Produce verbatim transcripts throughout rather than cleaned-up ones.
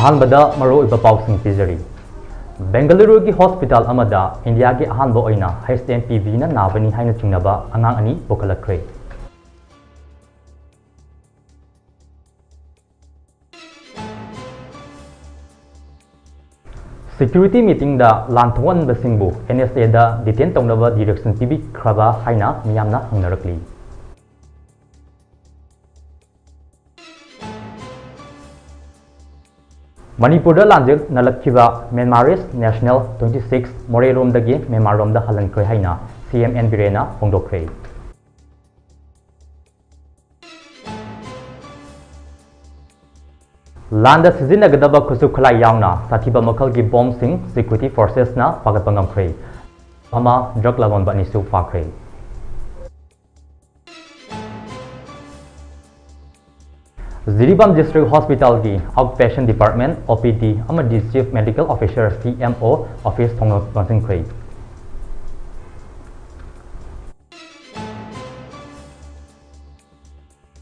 ꯑꯍꯥꯟꯕꯗ ꯃꯔꯨꯑꯣꯏꯕ ꯄꯥꯎꯁꯤꯡ ꯄꯤꯖꯔꯤ꯫ ꯕꯦꯡꯒꯂꯨꯔꯨꯒꯤ ꯍꯣꯁꯄꯤꯇꯥꯜ ꯑꯃꯗ ꯏꯟꯗꯤꯌꯥꯒꯤ ꯑꯍꯥꯟꯕ ꯑꯣꯏꯅ ꯍꯩꯆ ꯑꯦꯝ ꯄꯤ ꯚꯤꯅ ꯅꯥꯕꯅꯤ ꯍꯥꯏꯅ ꯆꯤꯡꯅꯕ ꯑꯉꯥꯡ ꯑꯅꯤ ꯄꯨꯈꯠꯂꯛꯈ꯭ꯔꯦ꯫ ꯁꯦꯀ꯭ꯌꯨꯔꯤꯇꯤ ꯃꯤꯇꯤꯡꯗ ꯂꯥꯟ ꯊꯣꯛꯍꯟꯕꯁꯤꯡꯕꯨ ꯑꯦꯟ ꯑꯦꯁ ꯑꯦꯗ ꯗꯤꯇꯦꯟ ꯇꯧꯅꯕ ꯗꯤꯔꯦꯛꯁꯟ ꯄꯤꯕꯤꯈ꯭ꯔꯕ ꯍꯥꯏꯅ ꯃꯤꯌꯥꯝꯅ ꯍꯪꯅꯔꯛꯂꯤ꯫ ꯃꯅꯤꯄꯨꯔꯗ ꯂꯥꯟꯖꯦ ꯅꯜꯂꯛꯈꯤꯕ Myanmarese national twenty six ꯃꯣꯔꯦꯔꯣꯝꯗꯒꯤ ꯃ꯭ꯌꯥꯟꯃꯥꯔꯔꯣꯝꯗ ꯍꯜꯍꯟꯈ꯭ꯔꯦ ꯍꯥꯏꯅ ꯁꯤ ꯑꯦꯝ ꯑꯦꯟ ꯕꯤꯔꯦꯟꯅ ꯐꯣꯡꯗꯣꯛꯈ꯭ꯔꯦ꯫ ꯂꯥꯟꯗ ꯁꯤꯖꯤꯟꯅꯒꯗꯕ ꯈꯨꯠꯁꯨ ꯈꯨꯠꯂꯥꯏ ꯌꯥꯎꯅ ꯁꯥꯊꯤꯕ ꯃꯈꯜꯒꯤ ꯕꯣꯝꯁꯤꯡ ꯁꯦꯀ꯭ꯌꯨꯔꯤꯇꯤ ꯐꯣꯔꯁꯦꯁꯅ ꯐꯥꯒꯠꯄ ꯉꯝꯈ꯭ꯔꯦ꯫ ꯑꯃ ꯗ꯭ꯔꯒ ꯂꯂꯣꯟꯕ ꯑꯅꯤꯁꯨ ꯐꯥꯈ꯭ꯔꯦ꯫ ꯖꯤꯔꯤꯕꯥꯝ ꯗꯤꯁꯇ꯭ꯔꯤꯛ ꯍꯣꯁꯄꯤꯇꯥꯜꯒꯤ ꯑꯥꯎꯠ ꯄꯦꯁꯦꯟ ꯗꯤꯄꯥꯔꯠꯃꯦꯟ, ꯑꯣ ꯄꯤ ꯗꯤ, ꯑꯃꯗꯤ ꯆꯤꯐ ꯃꯦꯗꯤꯀꯦꯜ ꯑꯣꯐꯤꯁꯥꯔ, ꯁꯤ ꯑꯦꯝ ꯑꯣ, ꯑꯣꯐꯤꯁ ꯊꯣꯡ ꯂꯣꯟꯁꯤꯟꯈ꯭ꯔꯦ꯫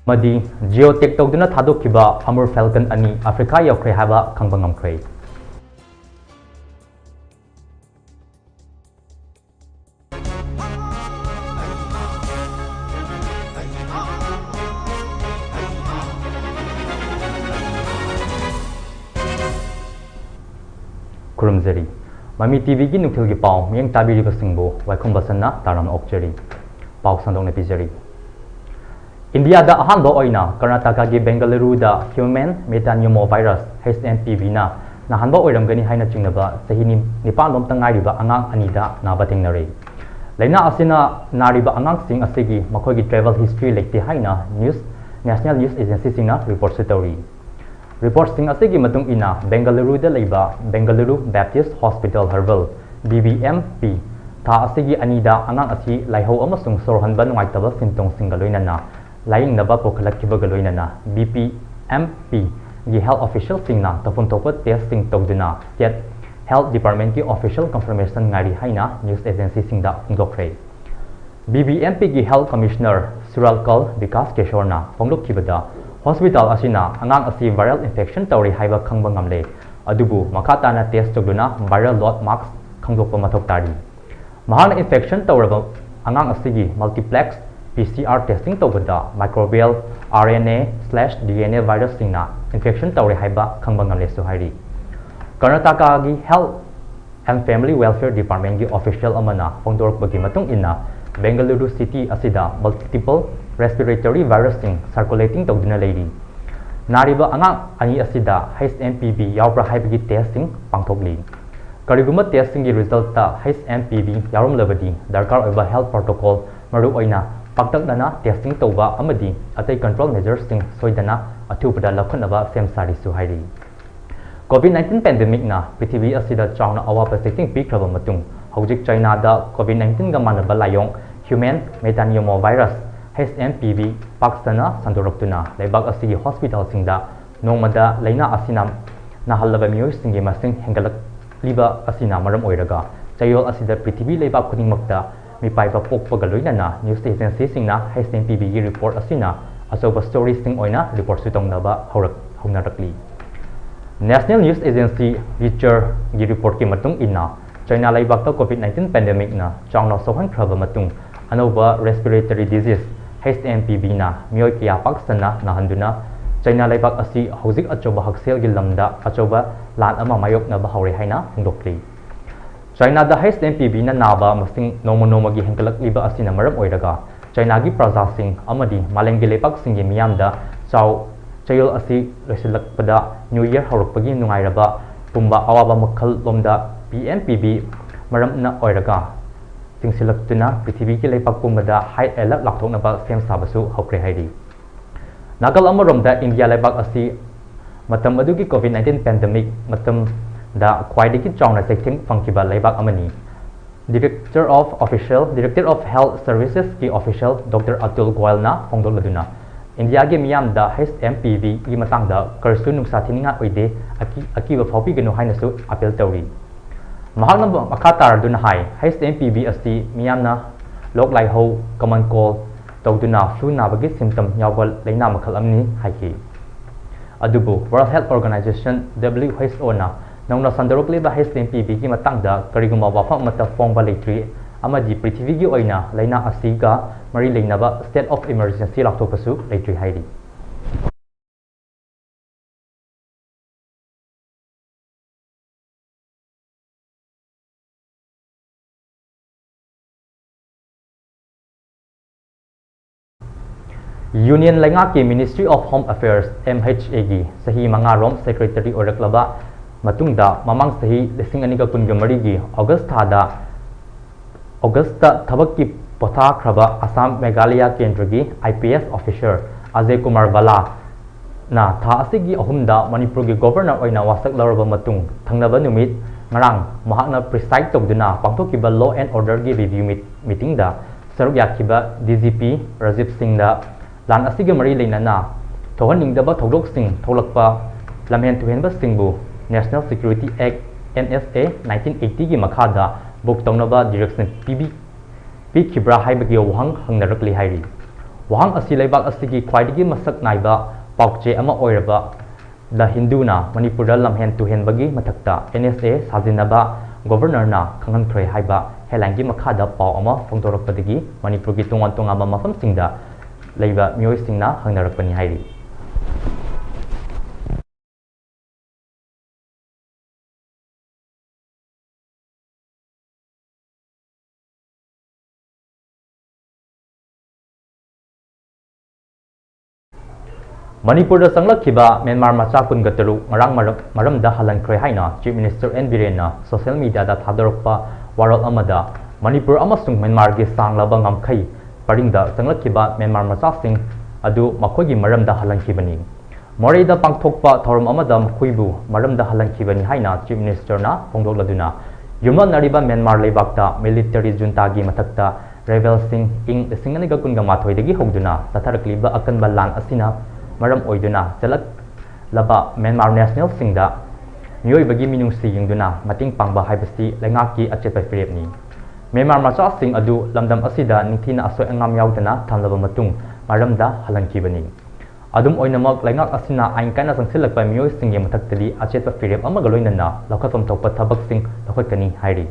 ꯑꯃꯗꯤ ꯖꯤꯑꯣ ꯇꯦꯒ ꯇꯧꯗꯨꯅ ꯊꯥꯗꯣꯛꯈꯤꯕ ꯑꯃꯨꯔ ꯐꯦꯜꯀꯟ ꯑꯅꯤ ꯑꯐ꯭ꯔꯤꯀꯥ ꯌꯧꯈ꯭ꯔꯦ ꯍꯥꯏꯕ ꯈꯪꯕ ꯉꯝꯈ꯭ꯔꯦ꯫ ꯈꯨꯔꯨꯝꯖꯔꯤ꯫ ꯃꯃꯤ ꯇꯤ ꯚꯤꯒꯤ ꯅꯨꯡꯊꯤꯜꯒꯤ ꯄꯥꯎ ꯃꯤꯠꯌꯦꯡ ꯇꯥꯕꯤꯔꯤꯕꯁꯤꯡꯕꯨ ꯋꯥꯏꯈꯣꯝ ꯕꯁꯟꯅ ꯇꯔꯥꯝꯅ ꯑꯣꯛꯆꯔꯤ꯫ ꯄꯥꯎ ꯁꯟꯗꯣꯛꯅ ꯄꯤꯖꯔꯤ꯫ ꯏꯟꯗꯤꯌꯥꯗ ꯑꯍꯥꯟꯕ ꯑꯣꯏꯅ ꯀꯔꯅꯥꯇꯀꯥꯒꯤ ꯕꯦꯡꯒꯂꯨꯔꯨꯗ human metapneumovirus, H M P V, ꯅ ꯅꯥꯍꯟꯕ ꯑꯣꯏꯔꯝꯒꯅꯤ ꯍꯥꯏꯅ ꯆꯤꯡꯅꯕ ꯆꯍꯤ ꯅꯤ-, ꯅꯤꯄꯥꯟ ꯂꯣꯝꯇ ꯉꯥꯏꯔꯤꯕ ꯑꯉꯥꯡ ꯑꯅꯤꯗ ꯅꯥꯕ ꯊꯦꯡꯅꯔꯦ꯫ ꯂꯥꯏꯅꯥ ꯑꯁꯤꯅ ꯅꯥꯔꯤꯕ ꯑꯉꯥꯡꯁꯤꯡ ꯑꯁꯤꯒꯤ ꯃꯈꯣꯏꯒꯤ travel history ꯂꯩꯇꯦ ꯍꯥꯏꯅ news, national news agencyꯁꯤꯡꯅ reportꯁꯨ ꯇꯧꯔꯤ꯫ Reportꯁꯤꯡ ꯑꯁꯤꯒꯤ ꯃꯇꯨꯡ ꯏꯟꯅ, ꯕꯦꯡꯒꯂꯨꯔꯨꯗ ꯂꯩꯕ Bengaluru Baptist Hospital Herbal, B B M P, ꯊꯥ ꯑꯁꯤꯒꯤ ꯑꯅꯤꯗ ꯑꯉꯥꯡ ꯑꯁꯤ ꯂꯥꯏꯍꯧ ꯑꯃꯁꯨꯡ ꯁꯣꯔ ꯍꯣꯟꯕ ꯅꯨꯡꯉꯥꯏꯇꯕ symptomꯁꯤꯡꯒ ꯂꯣꯏꯅꯅ ꯂꯥꯌꯦꯡꯅꯕ ꯄꯨꯈꯠꯂꯛꯈꯤꯕꯒ ꯂꯣꯏꯅꯅ B B M P ꯒꯤ health officialꯁꯤꯡꯅ ꯇꯧꯐꯝ ꯊꯣꯛꯄ testꯁꯤꯡ ꯇꯧꯗꯨꯅ state health departmentꯀꯤ official confirmation ꯉꯥꯏꯔꯤ ꯍꯥꯏꯅ news agencyꯁꯤꯡꯗ ꯐꯣꯡꯗꯣꯛꯈ꯭ꯔꯦ꯫ B B M Pꯒꯤ health commissioner ꯁꯨꯔꯥꯜꯀꯜ Vikas ꯀꯦꯁꯣꯔꯅ ꯐꯣꯡꯗꯣꯛꯈꯤꯕꯗ, Hospital ꯑꯁꯤꯅ ꯑꯉꯥꯡ ꯑꯁꯤ viral infection ꯇꯧꯔꯦ ꯍꯥꯏꯕ ꯈꯪꯕ ꯉꯝꯂꯦ, ꯑꯗꯨꯕꯨ ꯃꯈꯥ ꯇꯥꯅ test ꯇꯧꯗꯨꯅ viral load mask ꯈꯪꯗꯣꯛꯄ ꯃꯊꯧ ꯇꯥꯔꯤ꯫ ꯃꯍꯥꯛꯅ infection ꯇꯧꯔꯕ ꯑꯉꯥꯡ ꯑꯁꯤꯒꯤ multiplex P C R testing ꯇꯧꯕꯗ microbial, R N A slash D N A virusꯁꯤꯡꯅ infection ꯇꯧꯔꯦ ꯍꯥꯏꯕ ꯈꯪꯕ ꯉꯝꯂꯦꯁꯨ ꯍꯥꯏꯔꯤ꯫ ꯀꯔꯅꯥꯇꯀꯥꯒꯤ Health and Family Welfare Departmentꯀꯤ official ꯑꯃꯅ ꯐꯣꯡꯗꯣꯔꯛꯄꯒꯤ ꯃꯇꯨꯡ ꯏꯟꯅ, ꯕꯦꯡꯒꯂꯨꯔꯨ city ꯑꯁꯤꯗ multiple respiratory virusꯁꯤꯡ circulating ꯇꯧꯗꯨꯅ ꯂꯩꯔꯤ꯫ ꯅꯥꯔꯤꯕ ꯑꯉꯥꯡ ꯑꯅꯤ ꯑꯁꯤꯗ H M P V ꯌꯥꯎꯕ꯭ꯔꯥ ꯍꯥꯏꯕꯒꯤ testꯁꯤꯡ ꯄꯥꯡꯊꯣꯛꯂꯤ꯫ ꯀꯔꯤꯒꯨꯝꯕ testꯁꯤꯡꯒꯤ resultꯇ H M P V ꯌꯥꯎꯔꯝꯂꯕꯗꯤ, ꯗꯔꯀꯥꯔ ꯑꯣꯏꯕ health protocol, ꯃꯔꯨꯑꯣꯏꯅ ꯄꯥꯛꯇꯛꯅꯅ testing ꯇꯧꯕ ꯑꯃꯗꯤ ꯑꯇꯩ control measuresꯁꯤꯡ ꯁꯣꯏꯗꯅ ꯑꯊꯨꯕꯗ ꯂꯧꯈꯠꯅꯕ ꯁꯦꯝ ꯁꯥꯔꯤꯁꯨ ꯍꯥꯏꯔꯤ꯫ COVID nineteen pandemicꯅ ꯄ꯭ꯔꯤꯊꯤꯕꯤ ꯑꯁꯤꯗ ꯆꯥꯎꯅ ꯑꯋꯥꯕ ꯆꯩꯊꯦꯡ ꯄꯤꯈ꯭ꯔꯕ ꯃꯇꯨꯡ, ꯍꯧꯖꯤꯛ ꯆꯥꯏꯅꯥꯗ COVID nineteenꯒ ꯃꯥꯟꯅꯕ ꯂꯥꯏꯑꯣꯡ human metapneumovirus, H M P V, ꯄꯥꯛ ꯁꯟꯅ ꯁꯟꯗꯣꯔꯛꯇꯨꯅ ꯂꯩꯕꯥꯛ ꯑꯁꯤꯒꯤ hospitalꯁꯤꯡꯗ ꯅꯣꯡꯃꯗ ꯂꯥꯏꯅꯥ ꯑꯁꯤꯅ ꯅꯥꯍꯜꯂꯕ ꯃꯤꯑꯣꯏꯁꯤꯡꯒꯤ ꯃꯁꯤꯡ ꯍꯦꯟꯒꯠꯂꯛꯂꯤꯕ ꯑꯁꯤꯅ ꯃꯔꯝ ꯑꯣꯏꯔꯒ, ꯆꯌꯣꯜ ꯑꯁꯤꯗ ꯄ꯭ꯔꯤꯊꯤꯕꯤ ꯂꯩꯕꯥꯛ ꯈꯨꯗꯤꯡꯃꯛꯇ ꯃꯤꯄꯥꯏꯕ ꯄꯣꯛꯄꯒ ꯂꯣꯏꯅꯅ news agencyꯁꯤꯡꯅ H M P Vꯒꯤ report ꯑꯁꯤꯅ ꯑꯆꯧꯕ storyꯁꯤꯡ ꯑꯣꯏꯅ reportꯁꯨ ꯇꯧꯅꯕ ꯍꯧꯔꯛ-, ꯍꯧꯅꯔꯛꯂꯤ꯫ National News Agency Readerꯒꯤ reportꯀꯤ ꯃꯇꯨꯡ ꯏꯟꯅ, ꯆꯥꯏꯅꯥ ꯂꯩꯕꯥꯛꯇ COVID nineteen pandemicꯅ ꯆꯥꯎꯅ ꯁꯣꯛꯍꯟꯈ꯭ꯔꯕ ꯃꯇꯨꯡ, ꯑꯅꯧꯕ respiratory disease, H M P Vꯅ ꯃꯤꯑꯣꯏ ꯀꯌꯥ ꯄꯥꯛ ꯁꯟꯅ ꯅꯥꯍꯟꯗꯨꯅ, ꯆꯥꯏꯅꯥ ꯂꯩꯕꯥꯛ ꯑꯁꯤ ꯍꯧꯖꯤꯛ ꯑꯆꯧꯕ ꯍꯛꯁꯦꯜꯒꯤ ꯂꯝꯗ ꯑꯆꯧꯕ ꯂꯥꯟ ꯑꯃ ꯃꯥꯌꯣꯛꯅꯕ ꯍꯧꯔꯦ ꯍꯥꯏꯅ ꯐꯣꯡꯗꯣꯛꯂꯤ꯫ ꯆꯥꯏꯅꯥꯗ H M P Vꯅ ꯅꯥꯕ ꯃꯁꯤꯡ ꯅꯣꯡꯃ ꯅꯣꯡꯃꯒꯤ ꯍꯦꯟꯒꯠꯂꯛꯂꯤꯕ ꯑꯁꯤꯅ ꯃꯔꯝ ꯑꯣꯏꯔꯒ, ꯆꯥꯏꯅꯥꯒꯤ ꯄ꯭ꯔꯖꯥꯁꯤꯡ ꯑꯃꯗꯤ ꯃꯥꯂꯦꯝꯒꯤ ꯂꯩꯕꯥꯛꯁꯤꯡꯒꯤ ꯃꯤꯌꯥꯝꯗ ꯆꯥꯎ-, ꯆꯌꯣꯜ ꯑꯁꯤ ꯂꯣꯏꯁꯤꯜꯂꯛꯄꯗ New Year ꯍꯧꯔꯛꯄꯒꯤ ꯅꯨꯡꯉꯥꯏꯔꯕ ꯄꯨꯝꯕ ꯑꯋꯥꯕ ꯃꯈꯜ ꯂꯣꯝꯗ P M P V ꯃꯔꯝꯅ ꯑꯣꯏꯔꯒ ꯆꯤꯡꯁꯤꯜꯂꯛꯇꯨꯅ ꯄ꯭ꯔꯤꯊꯤꯕꯤꯒꯤ ꯂꯩꯕꯥꯛ ꯄꯨꯝꯕꯗ high alert ꯂꯥꯎꯊꯣꯛꯅꯕ ꯁꯦꯝ ꯁꯥꯕꯁꯨ ꯍꯧꯈ꯭ꯔꯦ ꯍꯥꯏꯔꯤ꯫ ꯅꯥꯀꯜ ꯑꯃꯔꯣꯝꯗ, ꯏꯟꯗꯤꯌꯥ ꯂꯩꯕꯥꯛ ꯑꯁꯤ ꯃꯇꯝ ꯑꯗꯨꯒꯤ COVID nineteen pandemic ꯃꯇꯝꯗ ꯈ꯭ꯋꯥꯏꯗꯒꯤ ꯆꯥꯎꯅ ꯆꯩꯊꯦꯡ ꯐꯪꯈꯤꯕ ꯂꯩꯕꯥꯛ ꯑꯃꯅꯤ꯫ Director of Official, Director of Health Servicesꯀꯤ official Doctor Atul Goelꯅ ꯐꯣꯡꯗꯣꯛꯂꯗꯨꯅ, ꯏꯟꯗꯤꯌꯥꯒꯤ ꯃꯤꯌꯥꯝꯗ H M P Vꯒꯤ ꯃꯇꯥꯡꯗ ꯀꯔꯤꯁꯨ ꯅꯨꯡꯁꯥ ꯊꯤꯅꯤꯡꯉꯥꯏ ꯑꯣꯏꯗꯦ, ꯑꯀꯤ-, ꯑꯀꯤꯕ ꯐꯥꯎꯕꯤꯒꯅꯨ ꯍꯥꯏꯅꯁꯨ appeal ꯇꯧꯔꯤ꯫ ꯃꯍꯥꯛꯅ ꯃꯈꯥ ꯇꯥꯔꯗꯨꯅ ꯍꯥꯏ, H M P V ꯑꯁꯤ ꯃꯤꯌꯥꯝꯅ ꯂꯣꯛ ꯂꯥꯏꯍꯧ, common cold, ꯇꯧꯗꯨꯅ flu ꯅꯥꯕꯒꯤ symptom ꯌꯥꯎꯕ ꯂꯩꯅꯥ ꯃꯈꯜ ꯑꯃꯅꯤ ꯍꯥꯏꯈꯤ꯫ ꯑꯗꯨꯕꯨ World Health Organization, W H O ꯅ ꯅꯧꯅ ꯁꯟꯗꯣꯔꯛꯂꯤꯕ H three N P V ꯒꯤ ꯃꯇꯥꯡꯗ ꯀꯔꯤꯒꯨꯝꯕ ꯋꯥꯐꯝ ꯑꯃꯠꯇ ꯐꯣꯡꯕ ꯂꯩꯇ꯭ꯔꯤ ꯑꯃꯗꯤ ꯄ꯭ꯔꯤꯊꯤꯕꯤꯒꯤ ꯑꯣꯏꯅ ꯂꯩꯅꯥ ꯑꯁꯤꯒ ꯃꯔꯤ ꯂꯩꯅꯕ state of emergency ꯂꯥꯎꯊꯣꯛꯄꯁꯨ ꯂꯩꯇ꯭ꯔꯤ ꯍꯥꯏꯔꯤ꯫ Union ꯂꯩꯉꯥꯛꯀꯤ Ministry of Home Affairs, M H A ꯒꯤ ꯆꯍꯤ ꯃꯉꯥꯔꯣꯝ secretary ꯑꯣꯏꯔꯛꯂꯕ ꯃꯇꯨꯡꯗ, ꯃꯃꯥꯡ ꯆꯍꯤ ꯂꯤꯁꯤꯡ ꯑꯅꯤꯒ ꯀꯨꯟꯒ ꯃꯔꯤꯒꯤ August ꯊꯥꯗ, August ꯇ ꯊꯕꯛꯀꯤ ꯄꯣꯊꯥꯈ꯭ꯔꯕ ꯑꯁꯥꯝ ꯃꯦꯘꯥꯂꯌꯥ ꯀꯦꯟꯗ꯭ꯔꯒꯤ I P S officer Ajay Kumar ꯕꯂꯥꯅ ꯊꯥ ꯑꯁꯤꯒꯤ ꯑꯍꯨꯝꯗ ꯃꯅꯤꯄꯨꯔꯒꯤ governor ꯑꯣꯏꯅ ꯋꯥꯁꯛ ꯂꯧꯔꯕ ꯃꯇꯨꯡ, ꯊꯪꯅꯕ ꯅꯨꯃꯤꯠ ꯉꯔꯥꯡ ꯃꯍꯥꯛꯅ preside ꯇꯧꯗꯨꯅ ꯄꯥꯡꯊꯣꯛꯈꯤꯕ law and order ꯒꯤ review meet-, meeting ꯗ ꯁꯔꯨꯛ ꯌꯥꯈꯤꯕ D G P ꯔꯥꯖꯤꯕ ꯁꯤꯡꯅ ꯂꯥꯟ ꯑꯁꯤꯒ ꯃꯔꯤ ꯂꯩꯅꯅ ꯊꯣꯛꯍꯟꯅꯤꯡꯗꯕ ꯊꯧꯗꯣꯛꯁꯤꯡ ꯊꯣꯛꯂꯛꯄ ꯂꯝꯍꯦꯟ ꯇꯨꯍꯦꯟꯕꯁꯤꯡꯕꯨ National Security Act, N S A, nineteen eighty ꯒꯤ ꯃꯈꯥꯗ book ꯇꯧꯅꯕ direction ꯄꯤꯕꯤ-, ꯄꯤꯈꯤꯕ꯭ꯔꯥ ꯍꯥꯏꯕꯒꯤ ꯋꯥꯍꯪ ꯍꯪꯅꯔꯛꯂꯤ ꯍꯥꯏꯔꯤ꯫ ꯋꯥꯍꯪ ꯑꯁꯤ ꯂꯩꯕꯥꯛ ꯑꯁꯤꯒꯤ ꯈ꯭ꯋꯥꯏꯗꯒꯤ ꯃꯁꯛ ꯅꯥꯏꯕ ꯄꯥꯎꯆꯦ ꯑꯃ ꯑꯣꯏꯔꯕ The Hindu ꯅ ꯃꯅꯤꯄꯨꯔꯗ ꯂꯝꯍꯦꯟ ꯇꯨꯍꯦꯟꯕꯒꯤ ꯃꯊꯛꯇ N S A ꯁꯥꯖꯤꯟꯅꯕ governor ꯅ ꯈꯪꯍꯟꯈ꯭ꯔꯦ ꯍꯥꯏꯕ headline ꯒꯤ ꯃꯈꯥꯗ ꯄꯥꯎ ꯑꯃ ꯐꯣꯡꯗꯣꯔꯛꯄꯗꯒꯤ ꯃꯅꯤꯄꯨꯔꯒꯤ ꯇꯣꯉꯥꯟ ꯇꯣꯉꯥꯟꯕ ꯃꯐꯝꯁꯤꯡꯗ ꯂꯩꯕ ꯃꯤꯑꯣꯏꯁꯤꯡꯅ ꯍꯪꯅꯔꯛꯄꯅꯤ ꯍꯥꯏꯔꯤ꯫ ꯃꯅꯤꯄꯨꯔꯗ ꯆꯪꯂꯛꯈꯤꯕ ꯃ꯭ꯌꯥꯟꯃꯥꯔ ꯃꯆꯥ ꯀꯨꯟꯒ ꯇꯔꯨꯛ ꯉꯔꯥꯡ ꯃꯔꯝ-, ꯃꯔꯝꯗ ꯍꯜꯍꯟꯈ꯭ꯔꯦ ꯍꯥꯏꯅ Chief Minister N ꯕꯤꯔꯦꯟꯅ social media ꯗ ꯊꯥꯗꯣꯔꯛꯄ ꯋꯥꯔꯣꯜ ꯑꯃꯗ, ꯃꯅꯤꯄꯨꯔ ꯑꯃꯁꯨꯡ ꯃ꯭ꯌꯥꯟꯃꯥꯔꯒꯤ ꯁꯥꯡꯂꯕ ꯉꯝꯈꯩ ꯄꯔꯤꯡꯗ ꯆꯪꯂꯛꯈꯤꯕ ꯃ꯭ꯌꯥꯟꯃꯥꯔ ꯃꯆꯥꯁꯤꯡ ꯑꯗꯨ ꯃꯈꯣꯏꯒꯤ ꯃꯔꯝꯗ ꯍꯜꯍꯟꯈꯤꯕꯅꯤ꯫ ꯃꯣꯔꯦꯗ ꯄꯥꯡꯊꯣꯛꯄ ꯊꯧꯔꯝ ꯑꯃꯗ ꯃꯈꯣꯏꯕꯨ ꯃꯔꯝꯗ ꯍꯜꯍꯟꯈꯤꯕꯅꯤ ꯍꯥꯏꯅ Chief Minister ꯅ ꯐꯣꯡꯗꯣꯛꯂꯗꯨꯅ, ꯌꯨꯝꯂꯣꯟꯅꯔꯤꯕ ꯃ꯭ꯌꯥꯟꯃꯥꯔ ꯂꯩꯕꯥꯛꯇ military junta ꯒꯤ ꯃꯊꯛꯇ rebel ꯁꯤꯡ ꯏꯪ ꯂꯤꯁꯤꯡ ꯑꯅꯤꯒ ꯀꯨꯟꯒ ꯃꯥꯊꯣꯏꯗꯒꯤ ꯍꯧꯗꯨꯅ ꯆꯠꯊꯔꯛꯂꯤꯕ ꯑꯀꯟꯕ ꯂꯥꯟ ꯑꯁꯤꯅ ꯃꯔꯝ ꯑꯣꯏꯗꯨꯅ ꯆꯦꯜꯂꯛꯂꯕ ꯃ꯭ꯌꯥꯟꯃꯥꯔ national ꯁꯤꯡꯗ ꯃꯤꯑꯣꯏꯕꯒꯤ ꯃꯤꯅꯨꯡꯁꯤ ꯌꯦꯡꯗꯨꯅ ꯃꯇꯦꯡ ꯄꯥꯡꯕ ꯍꯥꯏꯕꯁꯤ ꯂꯩꯉꯥꯛꯀꯤ ꯑꯆꯦꯠꯄ ꯐꯤꯔꯦꯞꯅꯤ꯫ ꯃ꯭ꯌꯥꯟꯃꯥꯔ ꯃꯆꯥꯁꯤꯡ ꯑꯗꯨ ꯂꯝꯗꯝ ꯑꯁꯤꯗ ꯅꯤꯡꯊꯤꯅ ꯑꯁꯣꯏ ꯑꯉꯥꯝ ꯌꯥꯎꯗꯅ ꯊꯝꯂꯕ ꯃꯇꯨꯡ ꯃꯔꯝꯗ ꯍꯜꯍꯟꯈꯤꯕꯅꯤ꯫ ꯑꯗꯨꯝ ꯑꯣꯏꯅꯃꯛ, ꯂꯩꯉꯥꯛ ꯑꯁꯤꯅ ꯑꯥꯏꯟ ꯀꯥꯏꯅ ꯆꯪꯁꯤꯜꯂꯛꯄ ꯃꯤꯑꯣꯏꯁꯤꯡꯒꯤ ꯃꯊꯛꯇꯗꯤ ꯑꯆꯦꯠꯄ ꯐꯤꯔꯦꯞ ꯑꯃꯒ ꯂꯣꯏꯅꯅ ꯂꯧꯈꯠꯐꯝ ꯊꯣꯛꯄ ꯊꯕꯛꯁꯤꯡ ꯂꯧꯈꯠꯀꯅꯤ ꯍꯥꯏꯔꯤ꯫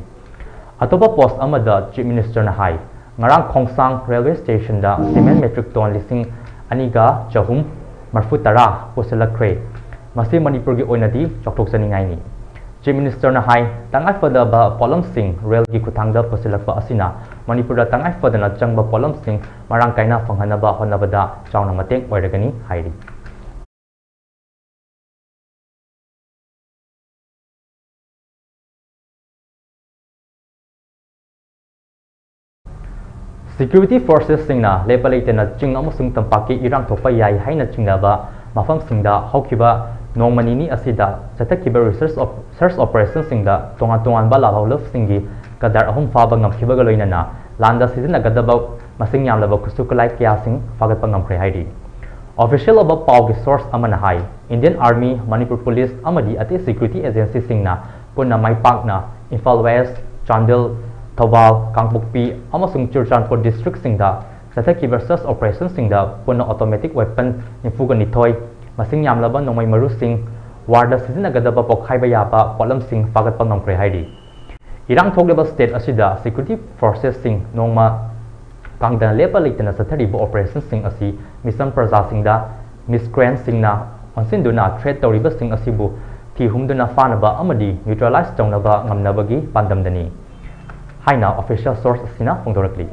ꯑꯇꯣꯞꯄ ꯄꯣꯁ ꯑꯃꯗ ꯆꯤꯐ ꯃꯤꯅꯤꯁꯇꯔꯅ ꯍꯥꯏ, ꯉꯔꯥꯡ ꯈꯣꯡꯁꯥꯡ ꯔꯦꯜꯋꯦ ꯁ꯭ꯇꯦꯁꯟꯗ ꯁꯤꯃꯦꯟ ꯃꯦꯇ꯭ꯔꯤꯛ ꯇꯣꯟ ꯂꯤꯁꯤꯡ ꯑꯅꯤꯒ ꯆꯍꯨꯝ ꯃꯔꯤꯐꯨ ꯇꯔꯥ ꯄꯨꯁꯤꯜꯂꯛꯈ꯭ꯔꯦ꯫ ꯃꯁꯤ ꯃꯅꯤꯄꯨꯔꯒꯤ ꯑꯣꯏꯅꯗꯤ ꯆꯥꯎꯊꯣꯛꯆꯅꯤꯡꯉꯥꯏꯅꯤ꯫ ꯆꯤꯐ ꯃꯤꯅꯤꯁꯇꯔꯅ ꯍꯥꯏ, ꯇꯉꯥꯏꯐꯗꯕ ꯄꯣꯠꯂꯝꯁꯤꯡ ꯔꯦꯜꯒꯤ ꯈꯨꯠꯊꯥꯡꯗ ꯄꯨꯁꯤꯜꯂꯛꯄ ꯑꯁꯤꯅ ꯃꯅꯤꯄꯨꯔꯗ ꯇꯉꯥꯏꯐꯗꯅ ꯆꯪꯕ ꯄꯣꯠꯂꯝꯁꯤꯡ ꯃꯔꯥꯡ ꯀꯥꯏꯅ ꯐꯪꯍꯟꯅꯕ ꯍꯣꯠꯅꯕꯗ ꯆꯥꯎꯅ ꯃꯇꯦꯡ ꯑꯣꯏꯔꯒꯅꯤ ꯍꯥꯏꯔꯤ꯫ ꯁꯦꯀ꯭ꯌꯨꯔꯤꯇꯤ ꯐꯣꯔꯁꯦꯁꯁꯤꯡꯅ ꯂꯦꯞꯄ ꯂꯩꯇꯅ ꯆꯤꯡ ꯑꯃꯁꯨꯡ ꯇꯝꯄꯥꯛꯀꯤ ꯏꯔꯥꯡ ꯊꯣꯛꯄ ꯌꯥꯏ ꯍꯥꯏꯅ ꯆꯤꯡꯅꯕ ꯃꯐꯝꯁꯤꯡꯗ ꯍꯧꯈꯤꯕ ꯅꯣꯡꯃ ꯅꯤꯅꯤ ꯑꯁꯤꯗ ꯆꯠꯊꯈꯤꯕ ꯔꯤꯁꯔꯁ ꯑꯣꯞ-, ꯁꯔꯆ ꯑꯣꯄꯔꯦꯁꯟꯁꯤꯡꯗ ꯇꯣꯉꯥꯟ ꯇꯣꯉꯥꯟꯕ ꯂꯥꯜꯍꯧꯂꯨꯞꯁꯤꯡꯒꯤ ꯀꯗꯔ ꯑꯍꯨꯝ ꯐꯥꯕ ꯉꯝꯈꯤꯕꯒ ꯂꯣꯏꯅꯅ ꯂꯥꯟꯗ ꯁꯤꯖꯤꯟꯅꯒꯗꯕ ꯃꯁꯤꯡ ꯌꯥꯝꯂꯕ ꯈꯨꯠꯁꯨ ꯈꯨꯠꯂꯥꯏ ꯀꯌꯥꯁꯤꯡ ꯐꯥꯒꯠꯄ ꯉꯝꯈ꯭ꯔꯦ ꯍꯥꯏꯔꯤ꯫ ꯑꯣꯐꯤꯁꯤꯌꯦꯜ ꯑꯣꯏꯕ ꯄꯥꯎꯒꯤ ꯁꯣꯔꯁ ꯑꯃꯅ ꯍꯥꯏ, ꯏꯟꯗꯤꯌꯟ ꯑꯥꯔꯃꯤ, ꯃꯅꯤꯄꯨꯔ ꯄꯨꯂꯤꯁ ꯑꯃꯗꯤ ꯑꯇꯩ ꯁꯦꯀ꯭ꯌꯨꯔꯤꯇꯤ ꯑꯦꯖꯦꯟꯁꯤꯁꯤꯡꯅ ꯄꯨꯟꯅ ꯃꯥꯏ ꯄꯥꯛꯅ ꯏꯝꯐꯥꯜ ꯋꯦꯁ, ꯆꯥꯟꯗꯦꯜ, ꯊꯧꯕꯥꯜ, ꯀꯥꯡꯄꯣꯛꯄꯤ ꯑꯃꯁꯨꯡ ꯆꯨꯔꯆꯥꯟꯄꯨꯔ ꯗꯤꯁꯇ꯭ꯔꯤꯛꯁꯤꯡꯗ ꯆꯠꯊꯈꯤꯕ ꯁꯔꯆ ꯑꯣꯄꯔꯦꯁꯟꯁꯤꯡꯗ ꯄꯨꯟꯅ ꯑꯣꯇꯣꯃꯦꯇꯤꯛ ꯋꯦꯄꯟ ꯅꯤꯐꯨꯒ ꯅꯤꯊꯣꯏ, ꯃꯁꯤꯡ ꯌꯥꯝꯂꯕ ꯅꯣꯡꯃꯩ ꯃꯔꯨꯁꯤꯡ, ꯋꯥꯔꯗ ꯁꯤꯖꯤꯟꯅꯒꯗꯕ ꯄꯣꯈꯥꯏꯕ ꯌꯥꯕ ꯄꯣꯠꯂꯝꯁꯤꯡ ꯐꯥꯒꯠꯄ ꯉꯝꯈ꯭ꯔꯦ ꯍꯥꯏꯔꯤ꯫ ꯏꯔꯥꯡ ꯊꯣꯛꯂꯤꯕ ꯁ꯭ꯇꯦꯠ ꯑꯁꯤꯗ ꯁꯦꯀ꯭ꯌꯨꯔꯤꯇꯤ ꯐꯣꯔꯁꯦꯁꯁꯤꯡ ꯅꯣꯡꯃ ꯀꯥꯡꯗꯅ ꯂꯦꯞꯄ ꯂꯩꯇꯅ ꯆꯠꯊꯔꯤꯕ ꯑꯣꯄꯔꯦꯁꯟꯁꯤꯡ ꯑꯁꯤ ꯃꯤꯁꯝ ꯄ꯭ꯔꯖꯥꯁꯤꯡꯗ ꯃꯤꯁꯀ꯭ꯔꯦꯟꯁꯤꯡꯅ ꯑꯣꯟꯁꯤꯟꯗꯨꯅ ꯊ꯭ꯔꯦꯠ ꯇꯧꯔꯤꯕꯁꯤꯡ ꯑꯁꯤꯕꯨ ꯊꯤ ꯍꯨꯝꯗꯨꯅ ꯐꯥꯅꯕ ꯑꯃꯗꯤ ꯅ꯭ꯌꯨꯇ꯭ꯔꯦꯂꯥꯏꯖ ꯇꯧꯅꯕ ꯉꯝꯅꯕꯒꯤ ꯄꯥꯟꯗꯝꯗꯅꯤ ꯍꯥꯏꯅ ꯑꯣꯐꯤꯁꯤꯌꯦꯜ ꯁꯣꯔꯁ ꯑꯁꯤꯅ ꯐꯣꯡꯗꯣꯔꯛꯂꯤ꯫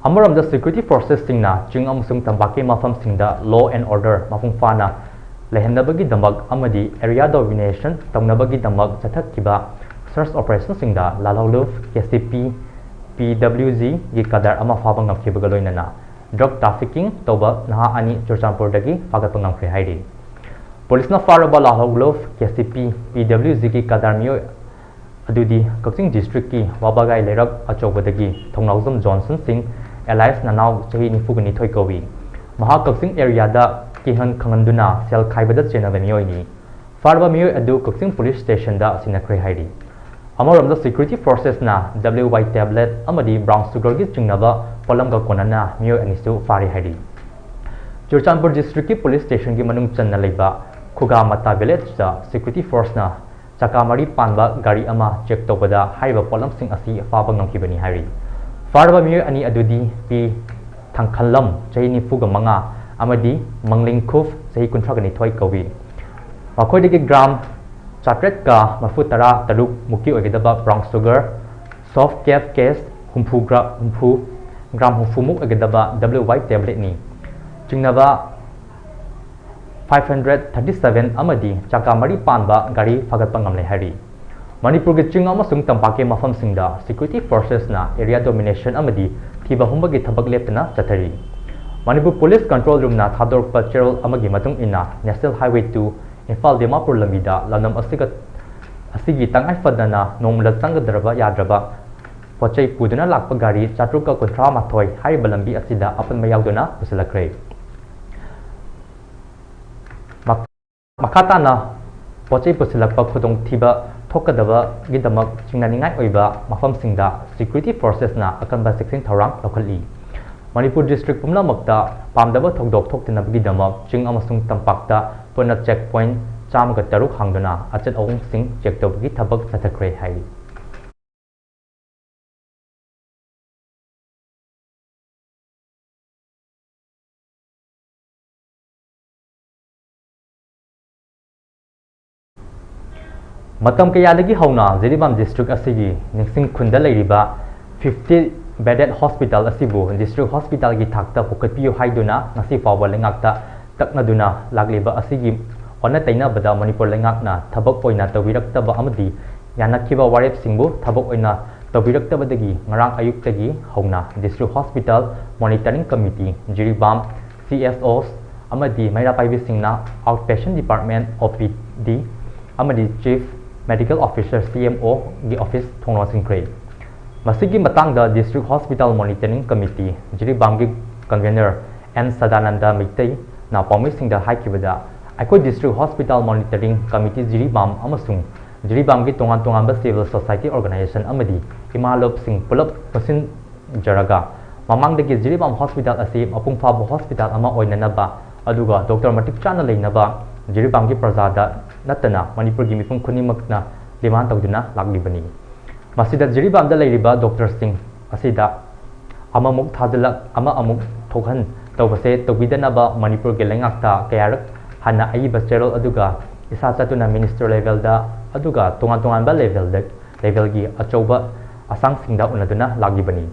ꯑꯃꯔꯣꯝꯗ, ꯁꯦꯀ꯭ꯌꯨꯔꯤꯇꯤ ꯐꯣꯔꯁꯦꯁꯁꯤꯡꯅ ꯆꯤꯡ ꯑꯃꯁꯨꯡ ꯇꯝꯄꯥꯛꯀꯤ ꯃꯐꯝꯁꯤꯡꯗ law and order ꯃꯄꯨꯡ ꯐꯥꯅ ꯂꯩꯍꯟꯅꯕꯒꯤꯗꯃꯛ ꯑꯃꯗꯤ ꯑꯦꯔꯤꯌꯥ ꯗꯣꯃꯤꯅꯦꯁꯟ ꯇꯧꯅꯕꯒꯤꯗꯃꯛ ꯆꯠꯊꯈꯤꯕ ꯁꯔꯆ ꯑꯣꯄꯔꯦꯁꯟꯁꯤꯡꯗ ꯂꯥꯜꯍꯧꯂꯨꯞ, ꯀꯦ ꯁꯤ ꯄꯤ, ꯄꯤ ꯗꯕ꯭ꯂꯤꯎ ꯖꯤꯒꯤ ꯀꯗꯔ ꯑꯃ ꯐꯥꯕ ꯉꯝꯈꯤꯕꯒ ꯂꯣꯏꯅꯅ ꯗ꯭ꯔꯒ ꯇ꯭ꯔꯥꯐꯤꯀꯤꯡ ꯇꯧꯕ ꯅꯍꯥ ꯑꯅꯤ ꯆꯨꯔꯆꯥꯟꯄꯨꯔꯗꯒꯤ ꯐꯥꯒꯠꯄ ꯉꯝꯈ꯭ꯔꯦ ꯍꯥꯏꯔꯤ꯫ ꯄꯨꯂꯤꯁꯅ ꯐꯥꯔꯕ ꯂꯥꯜꯍꯧꯂꯨꯞ, ꯀꯦ ꯁꯤ ꯄꯤ, ꯄꯤ ꯗꯕ꯭ꯂꯤꯎ ꯖꯤꯒꯤ ꯀꯗꯔ ꯃꯤꯑꯣꯏ ꯑꯗꯨꯗꯤ ꯀꯛꯆꯤꯡ ꯗꯤꯁꯇ꯭ꯔꯤꯛꯀꯤ ꯋꯥꯕꯒꯥꯏ ꯂꯩꯔꯛ ꯑꯆꯧꯕꯗꯒꯤ ꯊꯧꯅꯥꯎꯖꯝ ꯖꯣꯟꯁꯟ ꯁꯤꯡ, ꯑꯦꯂꯥꯏꯁ ꯅꯅꯥꯎ, ꯆꯍꯤ ꯅꯤꯐꯨꯒ ꯅꯤꯊꯣꯏ ꯀꯧꯏ꯫ ꯃꯍꯥꯛ ꯀꯛꯆꯤꯡ ꯑꯦꯔꯤꯌꯥꯗ ꯀꯤꯍꯟ ꯈꯪꯍꯟꯗꯨꯅ ꯁꯦꯜ ꯈꯥꯏꯕꯗ ꯆꯦꯟꯅꯕ ꯃꯤꯑꯣꯏꯅꯤ꯫ ꯐꯥꯔꯕ ꯃꯤꯑꯣꯏ ꯑꯗꯨ ꯀꯛꯆꯤꯡ ꯄꯨꯂꯤꯁ ꯁ꯭ꯇꯦꯁꯟꯗ ꯁꯤꯟꯅꯈ꯭ꯔꯦ ꯍꯥꯏꯔꯤ꯫ ꯑꯃꯔꯣꯝꯗ, security forcesꯅ W Y tablet ꯑꯃꯗꯤ brown sugarꯒꯤ ꯆꯤꯡꯅꯕ ꯄꯣꯠꯂꯝꯒ ꯀꯣꯟꯅꯅ ꯃꯤꯑꯣꯏ ꯑꯅꯤꯁꯨ ꯐꯥꯔꯦ ꯍꯥꯏꯔꯤ꯫ ꯆꯨꯔꯆꯥꯟꯄꯨꯔ districtꯀꯤ police stationꯒꯤ ꯃꯅꯨꯡ ꯆꯟꯅ ꯂꯩꯕ ꯈꯨꯒꯥ ꯃꯇꯥ villageꯇ security forceꯅ ꯆꯀꯥ ꯃꯔꯤ ꯄꯥꯟꯕ ꯒꯥꯔꯤ ꯑꯃ check ꯇꯧꯕꯗ ꯍꯥꯏꯔꯤꯕ ꯄꯣꯠꯂꯝꯁꯤꯡ ꯑꯁꯤ ꯐꯥꯕ ꯉꯝꯈꯤꯕꯅꯤ ꯍꯥꯏꯔꯤ꯫ ꯐꯥꯔꯕ ꯃꯤꯑꯣꯏ ꯑꯅꯤ ꯑꯗꯨꯗꯤ ꯄꯤ ꯊꯥꯡꯈꯜꯂꯝ, ꯆꯍꯤ ꯅꯤꯐꯨꯒ ꯃꯉꯥ, ꯑꯃꯗꯤ ꯃꯪꯂꯤꯡꯈꯨꯞ, ꯆꯍꯤ ꯀꯨꯟꯊ꯭ꯔꯥꯒ ꯅꯤꯊꯣꯏ ꯀꯧꯏ꯫ ꯃꯈꯣꯏꯗꯒꯤ gram ꯆꯥꯇ꯭ꯔꯦꯠꯀ ꯃꯔꯤꯐꯨ ꯇꯔꯥ ꯇꯔꯨꯛ ꯃꯨꯛꯀꯤ ꯑꯣꯏꯒꯗꯕ brown sugar, soft cap case ꯍꯨꯝꯐꯨ ꯒ꯭ꯔꯥ-, ꯍꯨꯝꯐꯨ, gram ꯍꯨꯝꯐꯨꯃꯨꯛ ꯑꯣꯏꯒꯗꯕ W Y tabletꯅꯤ꯫ ꯆꯤꯡꯅꯕ five hundred thirty seven ꯑꯃꯗꯤ ꯆꯀꯥ ꯃꯔꯤ ꯄꯥꯟꯕ ꯒꯥꯔꯤ ꯐꯥꯒꯠꯄ ꯉꯝꯂꯦ ꯍꯥꯏꯔꯤ꯫ ꯃꯅꯤꯄꯨꯔꯒꯤ ꯆꯤꯡ ꯑꯃꯁꯨꯡ ꯇꯝꯄꯥꯛꯀꯤ ꯃꯐꯝꯁꯤꯡꯗ security forcesꯅ area domination ꯑꯃꯗꯤ ꯊꯤꯕ ꯍꯨꯝꯕꯒꯤ ꯊꯕꯛ ꯂꯦꯞꯇꯅ ꯆꯠꯊꯔꯤ꯫ ꯃꯅꯤꯄꯨꯔ police control roomꯅ ꯊꯥꯗꯣꯔꯛꯄ ꯆꯦꯔꯣꯜ ꯑꯃꯒꯤ ꯃꯇꯨꯡ ꯏꯟꯅ, National Highway two Imphal Dimapur ꯂꯝꯕꯤꯗ ꯂꯝꯗꯝ ꯑꯁꯤꯒ, ꯑꯁꯤꯒꯤ ꯇꯉꯥꯏ ꯐꯗꯅ ꯅꯣꯡꯃꯗ ꯆꯪꯒꯗ꯭ꯔꯕ ꯌꯥꯗ꯭ꯔꯕ ꯄꯣꯠ ꯆꯩ ꯄꯨꯗꯨꯅ ꯂꯥꯛꯄ ꯒꯥꯔꯤ ꯆꯥꯇ꯭ꯔꯨꯛꯀ ꯀꯨꯟꯊ꯭ꯔꯥ ꯃꯥꯊꯣꯏ ꯍꯥꯏꯔꯤꯕ ꯂꯝꯕꯤ ꯑꯁꯤꯗ ꯑꯄꯟꯕ ꯌꯥꯎꯗꯨꯅ ꯄꯨꯁꯤꯜꯂꯛꯈ꯭ꯔꯦ꯫ ꯃ-, ꯃꯈꯥ ꯇꯥꯅ ꯄꯣꯠ ꯆꯩ ꯄꯨꯁꯤꯜꯂꯛꯄ ꯈꯨꯗꯣꯡꯊꯤꯕ ꯊꯣꯛꯀꯗꯕꯒꯤꯗꯃꯛ ꯆꯤꯡꯅꯅꯤꯡꯉꯥꯏ ꯑꯣꯏꯕ ꯃꯐꯝꯁꯤꯡꯗ security forcesꯅ ꯑꯀꯟꯕ ꯆꯦꯛꯁꯤꯟ ꯊꯧꯔꯥꯡ ꯂꯧꯈꯠꯂꯤ꯫ ꯃꯅꯤꯄꯨꯔ district ꯄꯨꯝꯅꯃꯛꯇ ꯄꯥꯝꯗꯕ ꯊꯧꯗꯣꯛ ꯊꯣꯛꯇꯅꯕꯒꯤꯗꯃꯛ ꯆꯤꯡ ꯑꯃꯁꯨꯡ ꯇꯝꯄꯥꯛꯇ ꯄꯨꯟꯅ check point ꯆꯥꯝꯃꯒ ꯇꯔꯨꯛ ꯍꯥꯡꯗꯨꯅ ꯑꯆꯠ ꯑꯋꯣꯡꯁꯤꯡ check ꯇꯧꯕꯒꯤ ꯊꯕꯛ ꯆꯠꯊꯈ꯭ꯔꯦ ꯍꯥꯏꯔꯤ꯫ ꯃꯇꯝ ꯀꯌꯥꯗꯒꯤ ꯍꯧꯅ ꯖꯤꯔꯤꯕꯥꯝ district ꯑꯁꯤꯒꯤ ꯅꯤꯡꯁꯤꯡ ꯈꯨꯟꯗ ꯂꯩꯔꯤꯕ fifty bedded hospital ꯑꯁꯤꯕꯨ district hospitalꯒꯤ ꯊꯥꯛꯇ ꯄꯨꯈꯠꯄꯤꯌꯨ ꯍꯥꯏꯗꯨꯅ ꯉꯁꯤ ꯐꯥꯎꯕ ꯂꯩꯉꯥꯛꯇ ꯇꯛꯅꯗꯨꯅ ꯂꯥꯛꯂꯤꯕ ꯑꯁꯤꯒꯤ ꯑꯣꯟꯅ ꯇꯩꯅꯕꯗ ꯃꯅꯤꯄꯨꯔ ꯂꯩꯉꯥꯛꯅ ꯊꯕꯛ ꯑꯣꯏꯅ ꯇꯧꯕꯤꯔꯛꯇꯕ ꯑꯃꯗꯤ ꯌꯥꯅꯈꯤꯕ ꯋꯥꯔꯦꯞꯁꯤꯡꯕꯨ ꯊꯕꯛ ꯑꯣꯏꯅ ꯇꯧꯕꯤꯔꯛꯇꯕꯗꯒꯤ ꯉꯔꯥꯡ ꯑꯌꯨꯛꯇꯒꯤ ꯍꯧꯅ district hospital monitoring committee, Jiribam, C S Os ꯑꯃꯗꯤ ꯃꯩꯔꯥ ꯄꯥꯏꯕꯤꯁꯤꯡꯅ out patient department, O P D, ꯑꯃꯗꯤ Chief Medical Officer, C M O ꯒꯤ office ꯊꯣꯡ ꯂꯣꯟꯁꯤꯟꯈ꯭ꯔꯦ꯫ ꯃꯁꯤꯒꯤ ꯃꯇꯥꯡꯗ District Hospital Monitoring Committee ꯖꯤꯔꯤꯕꯥꯝꯒꯤ convener N Sadananda ꯃꯩꯇꯩꯅ ꯄꯥꯎꯃꯤꯁꯤꯡꯗ ꯍꯥꯏꯈꯤꯕꯗ, ꯑꯩꯈꯣꯏ District Hospital Monitoring Committee Jiribam ꯑꯃꯁꯨꯡ ꯖꯤꯔꯤꯕꯥꯝꯒꯤ ꯇꯣꯉꯥꯟ ꯇꯣꯉꯥꯟꯕ civil society organization ꯑꯃꯗꯤ ꯏꯃꯥ ꯂꯨꯞꯁꯤꯡ ꯄꯨꯂꯞ ꯄꯨꯟꯁꯤꯟꯖꯔꯒ ꯃꯃꯥꯡꯗꯒꯤ ꯖꯤꯔꯤꯕꯥꯝ hospital ꯑꯁꯤ ꯃꯄꯨꯡ ꯐꯥꯕ hospital ꯑꯃ ꯑꯣꯏꯅꯅꯕ, ꯑꯗꯨꯒ doctor ꯃꯇꯤꯛ ꯆꯥꯅ ꯂꯩꯅꯕ ꯖꯤꯔꯤꯕꯥꯝꯒꯤ ꯄ꯭ꯔꯖꯥꯗ ꯅꯠꯇꯅ ꯃꯅꯤꯄꯨꯔꯒꯤ ꯃꯤꯄꯨꯝ ꯈꯨꯗꯤꯡꯃꯛꯅ demand ꯇꯧꯗꯨꯅ ꯂꯥꯛꯂꯤꯕꯅꯤ꯫ ꯃꯁꯤꯗ ꯖꯤꯔꯤꯕꯥꯝꯗ ꯂꯩꯔꯤꯕ doctorꯁꯤꯡ ꯑꯁꯤꯗ ꯑꯃꯃꯨꯛ ꯊꯥꯖꯤꯜꯂꯛ, ꯑꯃ ꯑꯃꯨꯛ ꯊꯣꯛꯍꯟ ꯇꯧꯕꯁꯦ ꯇꯧꯕꯤꯗꯅꯕ ꯃꯅꯤꯄꯨꯔꯒꯤ ꯂꯩꯉꯥꯛꯇ ꯀꯌꯥꯔꯛ ꯍꯥꯟꯅ ꯑꯏꯕ ꯆꯦꯔꯣꯜ ꯑꯗꯨꯒ ꯏꯁꯥ ꯆꯠꯇꯨꯅ minister levelꯗ ꯑꯗꯨꯒ ꯇꯣꯉꯥꯟ ꯇꯣꯉꯥꯟꯕ levelꯗ, levelꯒꯤ ꯑꯆꯧꯕ ꯑꯁꯥꯡꯁꯤꯡꯗ ꯎꯅꯗꯨꯅ ꯂꯥꯛꯂꯤꯕꯅꯤ꯫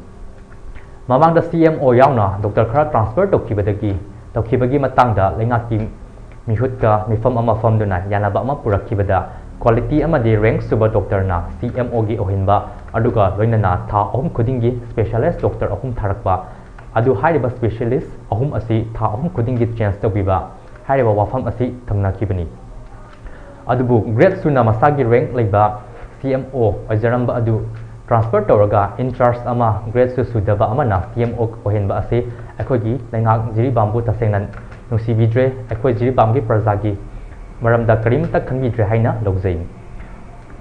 ꯃꯃꯥꯡꯗ C M O ꯌꯥꯎꯅ doctor ꯈꯔ transfer ꯇꯧꯈꯤꯕꯗꯒꯤ, ꯇꯧꯈꯤꯕꯒꯤ ꯃꯇꯥꯡꯗ ꯂꯩꯉꯥꯛꯀꯤ ꯃꯤꯍꯨꯠꯀ ꯃꯤꯐꯝ ꯑꯃ ꯐꯝꯗꯨꯅ ꯌꯥꯅꯕ ꯑꯃ ꯄꯨꯔꯛꯈꯤꯕꯗ, quality ꯑꯃꯗꯤ rank ꯁꯨꯕ doctorꯅ C M Oꯒꯤ ꯑꯣꯏꯍꯟꯕ, ꯑꯗꯨꯒ ꯂꯣꯏꯅꯅ ꯊꯥ ꯑꯍꯨꯝ ꯈꯨꯗꯤꯡꯒꯤ specialist doctor ꯑꯍꯨꯝ ꯊꯥꯔꯛꯄ, ꯑꯗꯨ ꯍꯥꯏꯔꯤꯕ specialist ꯑꯍꯨꯝ ꯑꯁꯤ ꯊꯥ ꯑꯍꯨꯝ ꯈꯨꯗꯤꯡꯒꯤ change ꯇꯧꯕꯤꯕ ꯍꯥꯏꯔꯤꯕ ꯋꯥꯐꯝ ꯑꯁꯤ ꯊꯝꯅꯈꯤꯕꯅꯤ꯫ ꯑꯗꯨꯕꯨ grade ꯁꯨꯅ ꯃꯁꯥꯒꯤ rank ꯂꯩꯕ C M O ꯑꯣꯏꯖꯔꯝꯕ ꯑꯗꯨ transfer ꯇꯧꯔꯒ in charge ꯑꯃ grade ꯁꯨ ꯁꯨꯗꯕ ꯑꯃꯅ C M O ꯑꯣꯏꯍꯟꯕ ꯑꯁꯤ ꯑꯩꯈꯣꯏꯒꯤ ꯂꯩꯉꯥꯛ ꯖꯤꯔꯤꯕꯥꯝꯕꯨ ꯇꯁꯦꯡꯅ ꯅꯨꯡꯁꯤꯕꯤꯗ꯭ꯔꯦ, ꯑꯩꯈꯣꯏ ꯖꯤꯔꯤꯕꯥꯝꯒꯤ ꯄ꯭ꯔꯖꯥꯒꯤ ꯃꯔꯝꯗ ꯀꯔꯤꯝꯇ ꯈꯟꯕꯤꯗ꯭ꯔꯦ ꯍꯥꯏꯅ ꯂꯧꯖꯩ꯫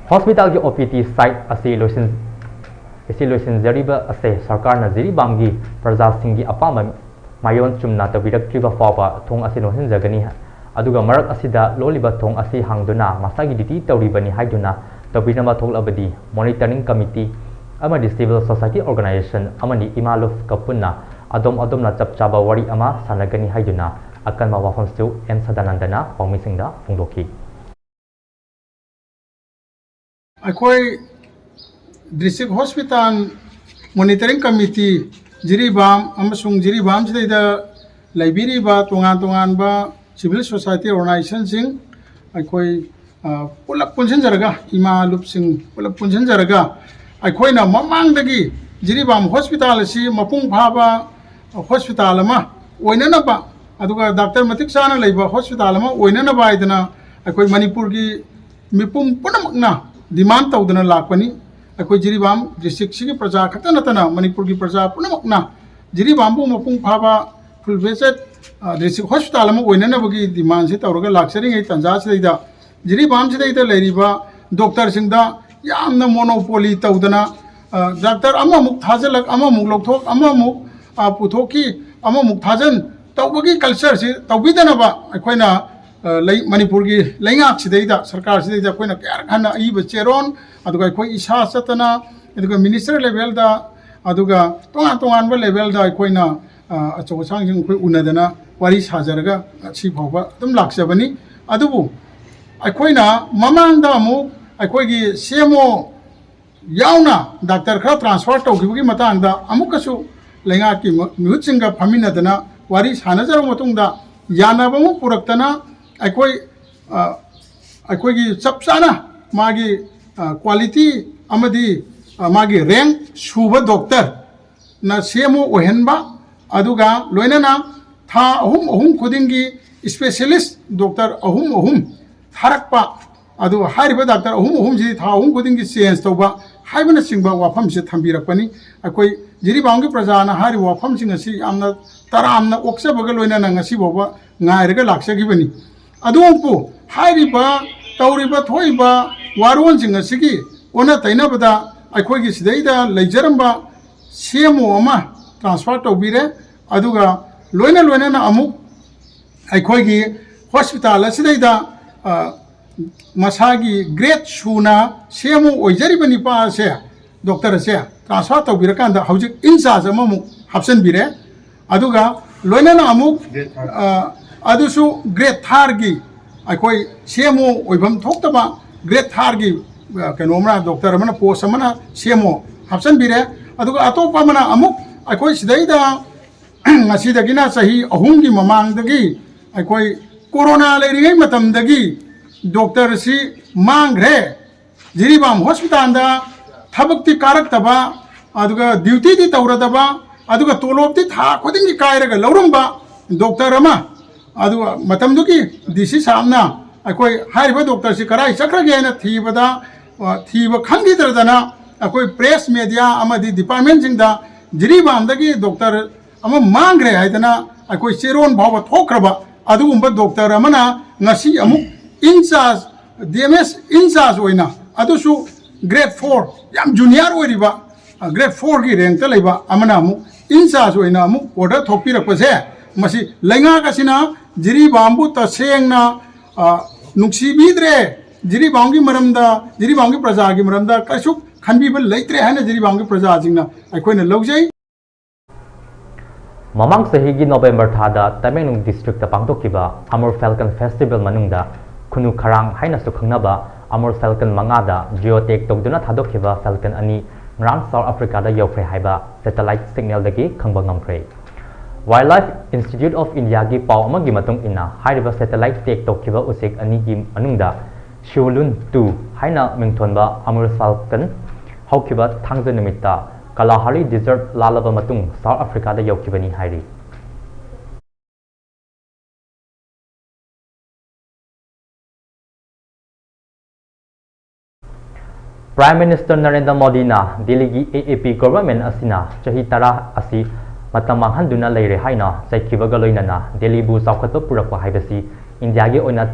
Hospitalꯒꯤ O P D site ꯑꯁꯤ ꯂꯣꯏꯁꯤꯟ-, ꯑꯁꯤ ꯂꯣꯏꯁꯤꯟꯖꯔꯤꯕ ꯑꯁꯦ ꯁꯔꯀꯥꯔꯅ ꯖꯤꯔꯤꯕꯥꯝꯒꯤ ꯄ꯭ꯔꯖꯥꯁꯤꯡꯒꯤ ꯑꯄꯥꯝꯕ ꯃꯥꯌꯣꯟ ꯆꯨꯝꯅ ꯇꯧꯕꯤꯔꯛꯇ꯭ꯔꯤꯕ ꯐꯥꯎꯕ ꯊꯣꯡ ꯑꯁꯤ ꯂꯣꯟꯁꯤꯟꯖꯒꯅꯤ, ꯑꯗꯨꯒ ꯃꯔꯛ ꯑꯁꯤꯗ ꯂꯣꯜꯂꯤꯕ ꯊꯣꯡ ꯑꯁꯤ ꯍꯥꯡꯗꯨꯅ ꯃꯁꯥꯒꯤ duty ꯇꯧꯔꯤꯕꯅꯤ ꯍꯥꯏꯗꯨꯅ ꯇꯧꯕꯤꯅꯕ ꯊꯣꯛꯂꯕꯗꯤ monitoring committee ꯑꯃꯗꯤ civil society organization ꯑꯃꯗꯤ ꯏꯃꯥ ꯂꯨꯞꯀ ꯄꯨꯟꯅ ꯑꯗꯣꯝ ꯑꯗꯣꯝꯅ ꯆꯞ ꯆꯥꯕ ꯋꯥꯔꯤ ꯑꯃ ꯁꯥꯟꯅꯒꯅꯤ ꯍꯥꯏꯗꯨꯅ ꯑꯀꯟꯕ ꯋꯥꯐꯝꯁꯨ ꯑꯦꯟ ꯁꯗꯥꯅꯟꯗꯅ ꯄꯥꯎꯃꯤꯁꯤꯡꯗ ꯐꯣꯡꯗꯣꯛꯈꯤ꯫ ꯑꯩꯈꯣꯏ District Hospital Monitoring Committee, Jiribam ꯑꯃꯁꯨꯡ ꯖꯤꯔꯤꯕꯥꯝꯁꯤꯗꯩꯗ ꯂꯩꯕꯤꯔꯤꯕ ꯇꯣꯉꯥꯟ ꯇꯣꯉꯥꯟꯕ civil society organizationꯁꯤꯡ, ꯑꯩꯈꯣꯏ, ꯑ, ꯄꯨꯂꯞ ꯄꯨꯟꯁꯤꯟꯖꯔꯒ, ꯏꯃꯥ ꯂꯨꯞꯁꯤꯡ ꯄꯨꯂꯞ ꯄꯨꯟꯁꯤꯟꯖꯔꯒ, ꯑꯩꯈꯣꯏꯅ ꯃꯃꯥꯡꯗꯒꯤ ꯖꯤꯔꯤꯕꯥꯝ hospital ꯑꯁꯤ ꯃꯄꯨꯡ ꯐꯥꯕ hospital ꯑꯃ ꯑꯣꯏꯅꯅꯕ, ꯑꯗꯨꯒ doctor ꯃꯇꯤꯛ ꯆꯥꯅ ꯂꯩꯕ hospital ꯑꯃ ꯑꯣꯏꯅꯅꯕ ꯍꯥꯏꯗꯅ ꯑꯩꯈꯣꯏ ꯃꯅꯤꯄꯨꯔꯒꯤ ꯃꯤꯄꯨꯝ ꯄꯨꯝꯅꯃꯛꯅ demand ꯇꯧꯗꯨꯅ ꯂꯥꯛꯄꯅꯤ꯫ ꯑꯩꯈꯣꯏ ꯖꯤꯔꯤꯕꯥꯝ districtꯁꯤꯒꯤ ꯄ꯭ꯔꯖꯥ ꯈꯛꯇ ꯅꯠꯇꯅ ꯃꯅꯤꯄꯨꯔꯒꯤ ꯄ꯭ꯔꯖꯥ ꯄꯨꯝꯅꯃꯛꯅ ꯖꯤꯔꯤꯕꯥꯝꯕꯨ ꯃꯄꯨꯡ ꯐꯥꯕ full fledged, ꯑ, district hospital ꯑꯃ ꯑꯣꯏꯅꯅꯕꯒꯤ demandꯁꯤ ꯇꯧꯔꯒ ꯂꯥꯛꯆꯔꯤꯉꯩ ꯇꯥꯟꯖꯥꯁꯤꯗꯩꯗ ꯖꯤꯔꯤꯕꯥꯝꯁꯤꯗꯩꯗ ꯂꯩꯔꯤꯕ ꯗꯣꯛꯇꯔꯁꯤꯡꯗ ꯌꯥꯝꯅ ꯃꯣꯅꯣꯄꯣꯂꯤ ꯇꯧꯗꯅ, ꯑ, ꯗꯥꯛꯇꯔ ꯑꯃꯃꯨꯛ ꯊꯥꯖꯤꯜꯂꯛ, ꯑꯃꯃꯨꯛ ꯂꯧꯊꯣꯛ, ꯑꯃꯃꯨꯛ, ꯑ, ꯄꯨꯊꯣꯛꯈꯤ, ꯑꯃꯃꯨꯛ ꯊꯥꯖꯟ ꯇꯧꯕꯒꯤ ꯀꯜꯆꯔꯁꯤ ꯇꯧꯕꯤꯗꯅꯕ ꯑꯩꯈꯣꯏꯅ, ꯑ, ꯂꯩ-, ꯃꯅꯤꯄꯨꯔꯒꯤ ꯂꯩꯉꯥꯛꯁꯤꯗꯩꯗ, ꯁꯔꯀꯥꯔꯁꯤꯗꯩꯗ ꯑꯩꯈꯣꯏꯅ ꯀꯌꯥꯔꯛ ꯍꯟꯅ ꯑꯏꯕ ꯆꯦꯔꯣꯟ, ꯑꯗꯨꯒ ꯑꯩꯈꯣꯏ ꯏꯁꯥ ꯆꯠꯇꯅ, ꯑꯗꯨꯒ ꯃꯤꯅꯤꯁꯇꯔ ꯂꯦꯚꯦꯜꯗ, ꯑꯗꯨꯒ ꯇꯣꯉꯥꯟ ꯇꯣꯉꯥꯟꯕ ꯂꯦꯚꯦꯜꯗ ꯑꯩꯈꯣꯏꯅ, ꯑ, ꯑꯆꯧ ꯑꯁꯥꯡꯁꯤꯡ ꯑꯩꯈꯣꯏ ꯎꯅꯗꯅ ꯋꯥꯔꯤ ꯁꯥꯖꯔꯒ ꯉꯁꯤ ꯐꯥꯎꯕ ꯑꯗꯨꯝ ꯂꯥꯛꯆꯕꯅꯤ꯫ ꯑꯗꯨꯕꯨ ꯑꯩꯈꯣꯏꯅ ꯃꯃꯥꯡꯗ ꯑꯃꯨꯛ ꯑꯩꯈꯣꯏꯒꯤ ꯁꯤ ꯑꯦꯝ ꯑꯣ ꯌꯥꯎꯅ ꯗꯥꯛꯇꯔ ꯈꯔ ꯇ꯭ꯔꯥꯟꯁꯐꯔ ꯇꯧꯈꯤꯕꯒꯤ ꯃꯇꯥꯡꯗ ꯑꯃꯨꯛꯀꯁꯨ ꯂꯩꯉꯥꯛꯀꯤ ꯃ-, ꯃꯤꯍꯨꯠꯁꯤꯡꯒ ꯐꯝꯃꯤꯟꯅꯗꯅ ꯋꯥꯔꯤ ꯁꯥꯟꯅꯖꯔꯕ ꯃꯇꯨꯡꯗ, ꯌꯥꯅꯕ ꯑꯃ ꯄꯨꯔꯛꯇꯅ ꯑꯩꯈꯣꯏ, ꯑ, ꯑꯩꯈꯣꯏꯒꯤ ꯆꯞ ꯆꯥꯅ ꯃꯥꯒꯤ, ꯑ, ꯀ꯭ꯋꯥꯂꯤꯇꯤ ꯑꯃꯗꯤ, ꯑ, ꯃꯥꯒꯤ ꯔꯦꯡ ꯁꯨꯕ ꯗꯣꯛꯇꯔꯅ ꯁꯤ ꯑꯦꯝ ꯑꯣ ꯑꯣꯏꯍꯟꯕ, ꯑꯗꯨꯒ ꯂꯣꯏꯅꯅ ꯊꯥ ꯑꯍꯨꯝ ꯑꯍꯨꯝ ꯈꯨꯗꯤꯡꯒꯤ ꯏꯁꯄꯦꯁꯤꯌꯦꯂꯤꯁ ꯗꯣꯛꯇꯔ ꯑꯍꯨꯝ ꯑꯍꯨꯝ ꯊꯥꯔꯛꯄ, ꯑꯗꯨꯒ ꯍꯥꯏꯔꯤꯕ ꯗꯥꯛꯇꯔ ꯑꯍꯨꯝ ꯑꯍꯨꯝꯁꯤ ꯊꯥ ꯑꯍꯨꯝ ꯈꯨꯗꯤꯡꯒꯤ ꯆꯦꯟꯖ ꯇꯧꯕ ꯍꯥꯏꯕꯅꯆꯤꯡꯕ ꯋꯥꯐꯝꯁꯦ ꯊꯝꯕꯤꯔꯛꯄꯅꯤ꯫ ꯑꯩꯈꯣꯏ ꯖꯤꯔꯤꯕꯥꯝꯒꯤ ꯄ꯭ꯔꯖꯥꯅ ꯍꯥꯏꯔꯤꯕ ꯋꯥꯐꯝꯁꯤꯡ ꯑꯁꯤ ꯌꯥꯝꯅ ꯇꯔꯥꯝꯅ ꯑꯣꯛꯆꯕꯒ ꯂꯣꯏꯅꯅ ꯉꯁꯤ ꯐꯥꯎꯕ ꯉꯥꯏꯔꯒ ꯂꯥꯛꯆꯈꯤꯕꯅꯤ꯫ ꯑꯗꯨꯕꯨ ꯍꯥꯏꯔꯤꯕ, ꯇꯧꯔꯤꯕ ꯊꯣꯛꯏꯕ ꯋꯥꯔꯣꯜꯁꯤꯡ ꯑꯁꯤꯒꯤ ꯑꯣꯟꯅ ꯇꯩꯅꯕꯗ ꯑꯩꯈꯣꯏꯒꯤ ꯁꯤꯗꯩꯗ ꯂꯩꯖꯔꯝꯕ ꯁꯤ ꯑꯦꯝ ꯑꯣ ꯑꯃ ꯇ꯭ꯔꯥꯟꯁꯐꯔ ꯇꯧꯕꯤꯔꯦ꯫ ꯑꯗꯨꯒ ꯂꯣꯏꯅ ꯂꯣꯏꯅꯅ ꯑꯃꯨꯛ ꯑꯩꯈꯣꯏꯒꯤ ꯍꯣꯁꯄꯤꯇꯥꯜ ꯑꯁꯤꯗꯩꯗ, ꯑ, ꯃꯁꯥꯒꯤ ꯒ꯭ꯔꯦꯗ ꯁꯨꯅ ꯁꯤ ꯑꯦꯝ ꯑꯣ ꯑꯣꯏꯖꯔꯤꯕ ꯅꯤꯄꯥ ꯑꯁꯦ, ꯗꯣꯛꯇꯔ ꯑꯁꯦ ꯇ꯭ꯔꯥꯟꯁꯐꯔ ꯇꯧꯕꯤꯔꯀꯥꯟꯗ ꯍꯧꯖꯤꯛ ꯏꯟꯆꯥꯔꯖ ꯑꯃꯃꯨꯛ ꯍꯥꯞꯆꯤꯟꯕꯤꯔꯦ꯫ ꯑꯗꯨꯒ ꯂꯣꯏꯅꯅ ꯑꯃꯨꯛ, ꯑ, ꯑꯗꯨꯁꯨ ꯒ꯭ꯔꯦꯗ ꯊꯥꯔꯒꯤ ꯑꯩꯈꯣꯏ ꯁꯤ ꯑꯦꯝ ꯑꯣ ꯑꯣꯏꯐꯝ ꯊꯣꯛꯇꯕ ꯒ꯭ꯔꯦꯗ ꯊꯥꯔꯒꯤ, ꯑ, ꯀꯩꯅꯣ ꯑꯃꯅ, ꯗꯣꯛꯇꯔ ꯑꯃꯅ, ꯄꯣꯁ ꯑꯃꯅ ꯁꯤ ꯑꯦꯝ ꯑꯣ ꯍꯥꯞꯆꯤꯟꯕꯤꯔꯦ꯫ ꯑꯗꯨꯒ ꯑꯇꯣꯞꯄ ꯑꯃꯅ ꯑꯃꯨꯛ ꯑꯩꯈꯣꯏ ꯁꯤꯗꯩꯗ ꯉꯁꯤꯗꯒꯤꯅ ꯆꯍꯤ ꯑꯍꯨꯝꯒꯤ ꯃꯃꯥꯡꯗꯒꯤ ꯑꯩꯈꯣꯏ ꯀꯣꯔꯣꯅꯥ ꯂꯩꯔꯤꯉꯩ ꯃꯇꯝꯗꯒꯤ ꯗꯣꯛꯇꯔꯁꯤ ꯃꯥꯡꯈ꯭ꯔꯦ꯫ ꯖꯤꯔꯤꯕꯥꯝ ꯍꯣꯁꯄꯤꯇꯥꯜꯗ ꯊꯕꯛꯇꯤ ꯀꯥꯔꯛꯇꯕ, ꯑꯗꯨꯒ ꯗ꯭ꯌꯨꯇꯤꯗꯤ ꯇꯧꯔꯗꯕ, ꯑꯗꯨꯒ ꯇꯣꯂꯣꯞꯇꯤ ꯊꯥ ꯈꯨꯗꯤꯡꯒꯤ ꯀꯥꯏꯔꯒ ꯂꯧꯔꯝꯕ ꯗꯣꯛꯇꯔ ꯑꯃ, ꯑꯗꯨꯒ ꯃꯇꯝꯗꯨꯒꯤ ꯗꯤ ꯁꯤ ꯁꯥꯍꯕꯅ ꯑꯩꯈꯣꯏ ꯍꯥꯏꯔꯤꯕ ꯗꯣꯛꯇꯔꯁꯤ ꯀꯗꯥꯏ ꯆꯠꯈ꯭ꯔꯒꯦ ꯍꯥꯏꯅ ꯊꯤꯕꯗ, ꯑ, ꯊꯤꯕ ꯈꯪꯈꯤꯗ꯭ꯔꯗꯅ ꯑꯩꯈꯣꯏ ꯄ꯭ꯔꯦꯁ ꯃꯦꯗꯤꯌꯥ ꯑꯃꯗꯤ ꯗꯤꯄꯥꯔꯠꯃꯦꯟꯁꯤꯡꯗ ꯖꯤꯔꯤꯕꯥꯝꯗꯒꯤ ꯗꯣꯛꯇꯔ ꯑꯃ ꯃꯥꯡꯈ꯭ꯔꯦ ꯍꯥꯏꯗꯅ ꯑꯩꯈꯣꯏ ꯆꯦꯔꯣꯟ ꯐꯥꯎꯕ ꯊꯣꯛꯈ꯭ꯔꯕ ꯑꯗꯨꯒꯨꯝꯕ ꯗꯣꯛꯇꯔ ꯑꯃꯅ ꯉꯁꯤ ꯑꯃꯨꯛ ꯏꯟꯆꯥꯔꯖ ꯗꯤ ꯑꯦꯝ ꯑꯦꯁ ꯏꯟꯆꯥꯔꯖ ꯑꯣꯏꯅ, ꯑꯗꯨꯁꯨ ꯒ꯭ꯔꯦꯗ ꯐꯣꯔ, ꯌꯥꯝ ꯖꯨꯅꯤꯌꯔ ꯑꯣꯏꯔꯤꯕ, ꯒ꯭ꯔꯦꯗ ꯐꯣꯔꯒꯤ ꯔꯦꯡꯛꯇ ꯂꯩꯕ ꯑꯃꯅ ꯑꯃꯨꯛ ꯏꯟꯆꯥꯔꯖ ꯑꯣꯏꯅ ꯑꯃꯨꯛ ꯑꯣꯔꯗꯔ ꯊꯣꯛꯄꯤꯔꯛꯄꯁꯦ, ꯃꯁꯤ ꯂꯩꯉꯥꯛ ꯑꯁꯤꯅ ꯖꯤꯔꯤꯕꯥꯝꯕꯨ ꯇꯁꯦꯡꯅ, ꯑ, ꯅꯨꯡꯁꯤꯕꯤꯗ꯭ꯔꯦ, ꯖꯤꯔꯤꯕꯥꯝꯒꯤ ꯃꯔꯝꯗ, ꯖꯤꯔꯤꯕꯥꯝꯒꯤ ꯄ꯭ꯔꯖꯥꯒꯤ ꯃꯔꯝꯗ ꯀꯩꯁꯨ ꯈꯟꯕꯤꯕ ꯂꯩꯇ꯭ꯔꯦ ꯍꯥꯏꯅ ꯖꯤꯔꯤꯕꯥꯝꯒꯤ ꯄ꯭ꯔꯖꯥꯁꯤꯡꯅ ꯑꯩꯈꯣꯏꯅ ꯂꯧꯖꯩ꯫ ꯃꯃꯥꯡ ꯆꯍꯤꯒꯤ ꯅꯣꯕꯦꯝꯕꯔ ꯊꯥꯗ ꯇꯃꯦꯡꯂꯣꯡ ꯗꯤꯁꯇ꯭ꯔꯤꯛꯇ ꯄꯥꯡꯊꯣꯛꯈꯤꯕ ꯑꯃꯨꯔ ꯐꯦꯜꯀꯟ ꯐꯦꯁꯇꯤꯚꯦꯜ ꯃꯅꯨꯡꯗ ꯈꯨꯅꯨ ꯈꯔꯥꯡ ꯍꯥꯏꯅꯁꯨ ꯈꯪꯅꯕ ꯑꯃꯨꯔ ꯐꯦꯜꯀꯟ ꯃꯉꯥꯗ ꯖꯤꯑꯣ ꯇꯦꯒ ꯇꯧꯗꯨꯅ ꯊꯥꯗꯣꯛꯈꯤꯕ ꯐꯦꯜꯀꯟ ꯑꯅꯤ ꯉꯔꯥꯡ ꯁꯥꯎꯠ ꯑꯐ꯭ꯔꯤꯀꯥꯗ ꯌꯧꯈ꯭ꯔꯦ ꯍꯥꯏꯕ ꯁꯦꯇꯦꯂꯥꯏꯠ ꯁꯤꯒꯅꯦꯜꯗꯒꯤ ꯈꯪꯕ ꯉꯝꯈ꯭ꯔꯦ꯫ Wildlife Institute of Indiaꯒꯤ ꯄꯥꯎ ꯑꯃꯒꯤ ꯃꯇꯨꯡ ꯏꯟꯅ, ꯍꯥꯏꯔꯤꯕ ꯁꯦꯇꯦꯂꯥꯏꯠ ꯇꯦꯒ ꯇꯧꯈꯤꯕ ꯎꯆꯦꯛ ꯑꯅꯤꯒꯤ ꯃꯅꯨꯡꯗ ꯁꯤꯑꯣꯂꯨꯟ ꯇꯨ ꯍꯥꯏꯅ ꯃꯤꯡꯊꯣꯟꯕ ꯑꯃꯨꯔ ꯐꯦꯜꯀꯟ ꯍꯧꯈꯤꯕ ꯊꯥꯡꯖ ꯅꯨꯃꯤꯠꯇ ꯀꯂꯥꯍꯥꯔꯤ ꯗꯤꯖꯔꯠ ꯂꯥꯜꯂꯕ ꯃꯇꯨꯡ ꯁꯥꯎꯠ ꯑꯐ꯭ꯔꯤꯀꯥꯗ ꯌꯧꯈꯤꯕꯅꯤ ꯍꯥꯏꯔꯤ꯫ Prime Minister ꯅꯔꯦꯟꯗ꯭ꯔ ꯃꯣꯗꯤꯅ ꯗꯦꯜꯂꯤꯒꯤ ꯑꯦ ꯑꯦ ꯄꯤ ꯒꯣꯚꯔꯟꯃꯦꯟꯠ ꯑꯁꯤꯅ ꯆꯍꯤ ꯇꯔꯥ ꯑꯁꯤ ꯃꯇꯝ ꯃꯥꯡꯍꯟꯗꯨꯅ ꯂꯩꯔꯦ ꯍꯥꯏꯅ ꯆꯩꯈꯤꯕꯒ ꯂꯣꯏꯅꯅ ꯗꯦꯜꯂꯤꯕꯨ ꯆꯥꯎꯈꯠꯄ ꯄꯨꯔꯛꯄ ꯍꯥꯏꯕꯁꯤ ꯏꯟꯗꯤꯌꯥꯒꯤ ꯑꯣꯏꯅ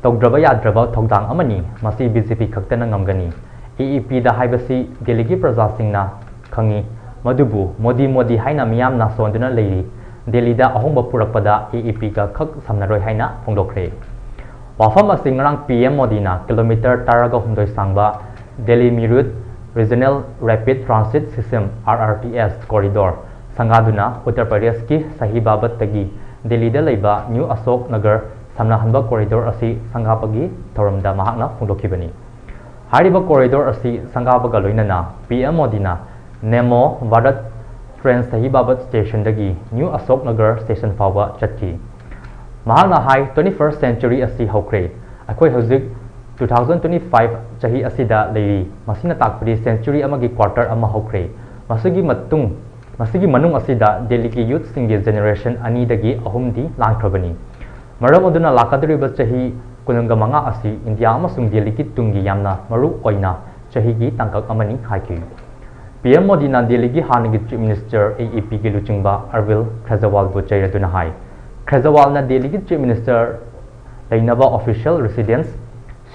ꯇꯧꯗ꯭ꯔꯕ ꯌꯥꯗ꯭ꯔꯕ ꯊꯧꯗꯥꯡ ꯑꯃꯅꯤ, ꯃꯁꯤ ꯕꯤ ꯖꯦ ꯄꯤ ꯈꯛꯇꯅ ꯉꯝꯒꯅꯤ꯫ ꯑꯦ ꯑꯦ ꯄꯤꯗ ꯍꯥꯏꯕꯁꯤ ꯗꯦꯜꯂꯤꯒꯤ ꯄ꯭ꯔꯖꯥꯁꯤꯡꯅ ꯈꯪꯏ, ꯃꯗꯨꯕꯨ ꯃꯣꯗꯤ ꯃꯣꯗꯤ ꯍꯥꯏꯅ ꯃꯤꯌꯥꯝꯅ ꯁꯣꯟꯗꯨꯅ ꯂꯩꯔꯤ꯫ ꯗꯦꯜꯂꯤꯗ ꯑꯍꯣꯡꯕ ꯄꯨꯔꯛꯄꯗ ꯑꯦ ꯑꯦ ꯄꯤꯒ ꯈꯛ ꯁꯝꯅꯔꯣꯏ ꯍꯥꯏꯅ ꯐꯣꯡꯗꯣꯛꯈ꯭ꯔꯦ꯫ ꯋꯥꯐꯝ ꯑꯁꯤ ꯉꯔꯥꯡ ꯄꯤ ꯑꯦꯝ ꯃꯣꯗꯤꯅ ꯀꯤꯂꯣꯃꯤꯇꯔ ꯇꯔꯥꯒ ꯍꯨꯝꯗꯣꯏ ꯁꯥꯡꯕ Delhi Meerut regional rapid transit system, R R T S, corridor ꯁꯪꯒꯥꯗꯨꯅ ꯎꯠꯇꯔ ꯄ꯭ꯔꯗꯦꯁꯀꯤ ꯁꯍꯤꯕꯥꯕꯠꯇꯒꯤ ꯗꯦꯜꯂꯤꯗ ꯂꯩꯕ ꯅ꯭ꯌꯨ ꯑꯁꯣꯛ ꯅꯒꯔ ꯁꯝꯅꯍꯟꯕ ꯀꯣꯔꯤꯗꯣꯔ ꯑꯁꯤ ꯁꯪꯒꯥꯕꯒꯤ ꯊꯧꯔꯝꯗ ꯃꯍꯥꯛꯅ ꯐꯣꯡꯗꯣꯛꯈꯤꯕꯅꯤ꯫ ꯍꯥꯏꯔꯤꯕ ꯀꯣꯔꯤꯗꯣꯔ ꯑꯁꯤ ꯁꯪꯒꯥꯕꯒ ꯂꯣꯏꯅꯅ ꯄꯤ ꯑꯦꯝ ꯃꯣꯗꯤꯅ ꯅꯦꯃꯣ ꯚꯥꯔꯠ ꯇ꯭ꯔꯦꯟ ꯁꯍꯤꯕꯥꯕꯠ ꯁ꯭ꯇꯦꯁꯟꯗꯒꯤ ꯅ꯭ꯌꯨ ꯑꯁꯣꯛ ꯅꯒꯔ ꯁ꯭ꯇꯦꯁꯟ ꯐꯥꯎꯕ ꯆꯠꯈꯤ꯫ ꯃꯍꯥꯛꯅ ꯍꯥꯏ, "Twenty first century ꯑꯁꯤ ꯍꯧꯈ꯭ꯔꯦ꯫ ꯑꯩꯈꯣꯏ ꯍꯧꯖꯤꯛ two thousand twenty five ꯆꯍꯤ ꯑꯁꯤꯗ ꯂꯩꯔꯤ꯫ ꯃꯁꯤꯅ ꯇꯥꯛꯄꯗꯤ ꯁꯦꯟꯆꯨꯔꯤ ꯑꯃꯒꯤ ꯀ꯭ꯋꯥꯔꯇꯔ ꯑꯃ ꯍꯧꯈ꯭ꯔꯦ꯫ ꯃꯁꯤꯒꯤ ꯃꯇꯨꯡ, ꯃꯁꯤꯒꯤ ꯃꯅꯨꯡ ꯑꯁꯤꯗ ꯗꯦꯜꯂꯤꯒꯤ ꯌꯨꯠꯁꯤꯡꯒꯤ ꯖꯦꯅꯦꯔꯦꯁꯟ ꯑꯅꯤꯗꯒꯤ ꯑꯍꯨꯝꯗꯤ ꯂꯥꯟꯈ꯭ꯔꯕꯅꯤ꯫ ꯃꯔꯝ ꯑꯗꯨꯅ ꯂꯥꯛꯀꯗꯧꯔꯤꯕ ꯆꯍꯤ ꯀꯨꯟꯒ ꯃꯉꯥ ꯑꯁꯤ ꯏꯟꯗꯤꯌꯥ ꯑꯃꯁꯨꯡ ꯗꯦꯜꯂꯤꯒꯤ ꯇꯨꯡꯒꯤ ꯌꯥꯝꯅ ꯃꯔꯨ ꯑꯣꯏꯅ ꯆꯍꯤꯒꯤ ꯇꯥꯡꯀꯛ ꯑꯃꯅꯤ" ꯍꯥꯏꯈꯤ꯫ ꯄꯤ ꯑꯦꯝ ꯃꯣꯗꯤꯅ ꯗꯦꯜꯂꯤꯒꯤ ꯍꯥꯟꯅꯒꯤ ꯆꯤꯐ ꯃꯤꯅꯤꯁꯇꯔ ꯑꯦ ꯑꯦ ꯄꯤꯒꯤ ꯂꯨꯆꯤꯡꯕ ꯑꯔꯕꯤꯜ ꯀ꯭ꯔꯦꯖꯋꯥꯜꯕꯨ ꯆꯩꯔꯗꯨꯅ ꯍꯥꯏ, ꯀ꯭ꯔꯦꯖꯋꯥꯜꯅ ꯗꯦꯜꯂꯤꯒꯤ ꯆꯤꯐ ꯃꯤꯅꯤꯁꯇꯔ ꯂꯩꯅꯕ ꯑꯣꯐꯤꯁꯤꯌꯦꯜ ꯔꯦꯁꯤꯗꯦꯟꯁ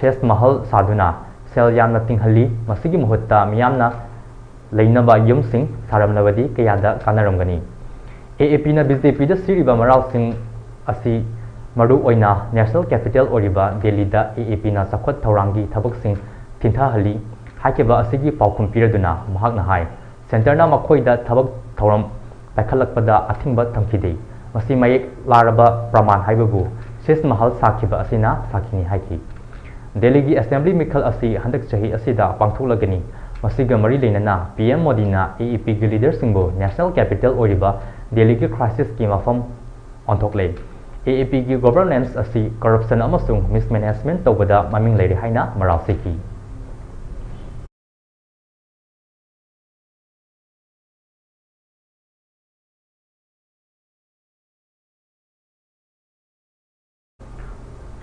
ꯁꯦꯁ ꯃꯍꯜ ꯁꯥꯗꯨꯅ ꯁꯦꯜ ꯌꯥꯝꯅ ꯇꯤꯡꯍꯜꯂꯤ꯫ ꯃꯁꯤꯒꯤ ꯃꯍꯨꯠꯇ ꯃꯤꯌꯥꯝꯅ ꯂꯩꯅꯕ ꯌꯨꯝꯁꯤꯡ ꯁꯥꯔꯝꯂꯕꯗꯤ ꯀꯌꯥꯗ ꯀꯥꯟꯅꯔꯝꯒꯅꯤ꯫ ꯑꯦ ꯑꯦ ꯄꯤꯅ ꯕꯤ ꯖꯦ ꯄꯤꯗ ꯁꯤꯔꯤꯕ ꯃꯔꯥꯜꯁꯤꯡ ꯑꯁꯤ ꯃꯔꯨ ꯑꯣꯏꯅ ꯅꯦꯁꯅꯦꯜ ꯀꯦꯄꯤꯇꯦꯜ ꯑꯣꯏꯔꯤꯕ ꯗꯦꯜꯂꯤꯗ ꯑꯦ ꯑꯦ ꯄꯤꯅ ꯆꯥꯎꯈꯠ ꯊꯧꯔꯥꯡꯒꯤ ꯊꯕꯛꯁꯤꯡ ꯊꯤꯟꯊꯍꯜꯂꯤ ꯍꯥꯏꯈꯤꯕ ꯑꯁꯤꯒꯤ ꯄꯥꯎꯈꯨꯝ ꯄꯤꯔꯗꯨꯅ ꯃꯍꯥꯛꯅ ꯍꯥꯏ, ꯁꯦꯟꯇꯔꯅ ꯃꯈꯣꯏꯗ ꯊꯕꯛ ꯊꯧꯔꯝ ꯄꯥꯏꯈꯠꯂꯛꯄꯗ ꯑꯊꯤꯡꯕ ꯊꯝꯈꯤꯗꯦ꯫ ꯃꯁꯤ ꯃꯌꯦꯛ ꯂꯥꯔꯕ ꯄ꯭ꯔꯃꯥꯟ ꯍꯥꯏꯕꯕꯨ ꯁꯦꯁ ꯃꯍꯜ ꯁꯥꯈꯤꯕ ꯑꯁꯤꯅ ꯁꯥꯈꯤꯅꯤ ꯍꯥꯏꯈꯤ꯫ ꯗꯦꯜꯂꯤꯒꯤ ꯑꯦꯁꯦꯝꯕ꯭ꯂꯤ ꯃꯤꯈꯜ ꯑꯁꯤ ꯍꯟꯗꯛ ꯆꯍꯤ ꯑꯁꯤꯗ ꯄꯥꯡꯊꯣꯛꯂꯒꯅꯤ꯫ ꯃꯁꯤꯒ ꯃꯔꯤ ꯂꯩꯅꯅ ꯄꯤ ꯑꯦꯝ ꯃꯣꯗꯤꯅ ꯑꯦ ꯑꯦ ꯄꯤꯒꯤ ꯂꯤꯗꯔꯁꯤꯡꯕꯨ ꯅꯦꯁꯅꯦꯜ ꯀꯦꯄꯤꯇꯦꯜ ꯑꯣꯏꯔꯤꯕ ꯗꯦꯜꯂꯤꯒꯤ ꯀ꯭ꯔꯥꯏꯁꯤꯁꯀꯤ ꯃꯐꯝ ꯑꯣꯟꯊꯣꯛꯂꯦ꯫ ꯑꯦ ꯑꯦ ꯄꯤꯒꯤ ꯒꯣꯚꯔꯅꯦꯟꯁ ꯑꯁꯤ ꯀꯔꯞꯁꯟ ꯑꯃꯁꯨꯡ ꯃꯤꯁꯃꯦꯅꯦꯖꯃꯦꯟꯠ ꯇꯧꯕꯗ ꯃꯃꯤꯡ ꯂꯩꯔꯦ ꯍꯥꯏꯅ ꯃꯔꯥꯜ ꯁꯤꯈꯤ꯫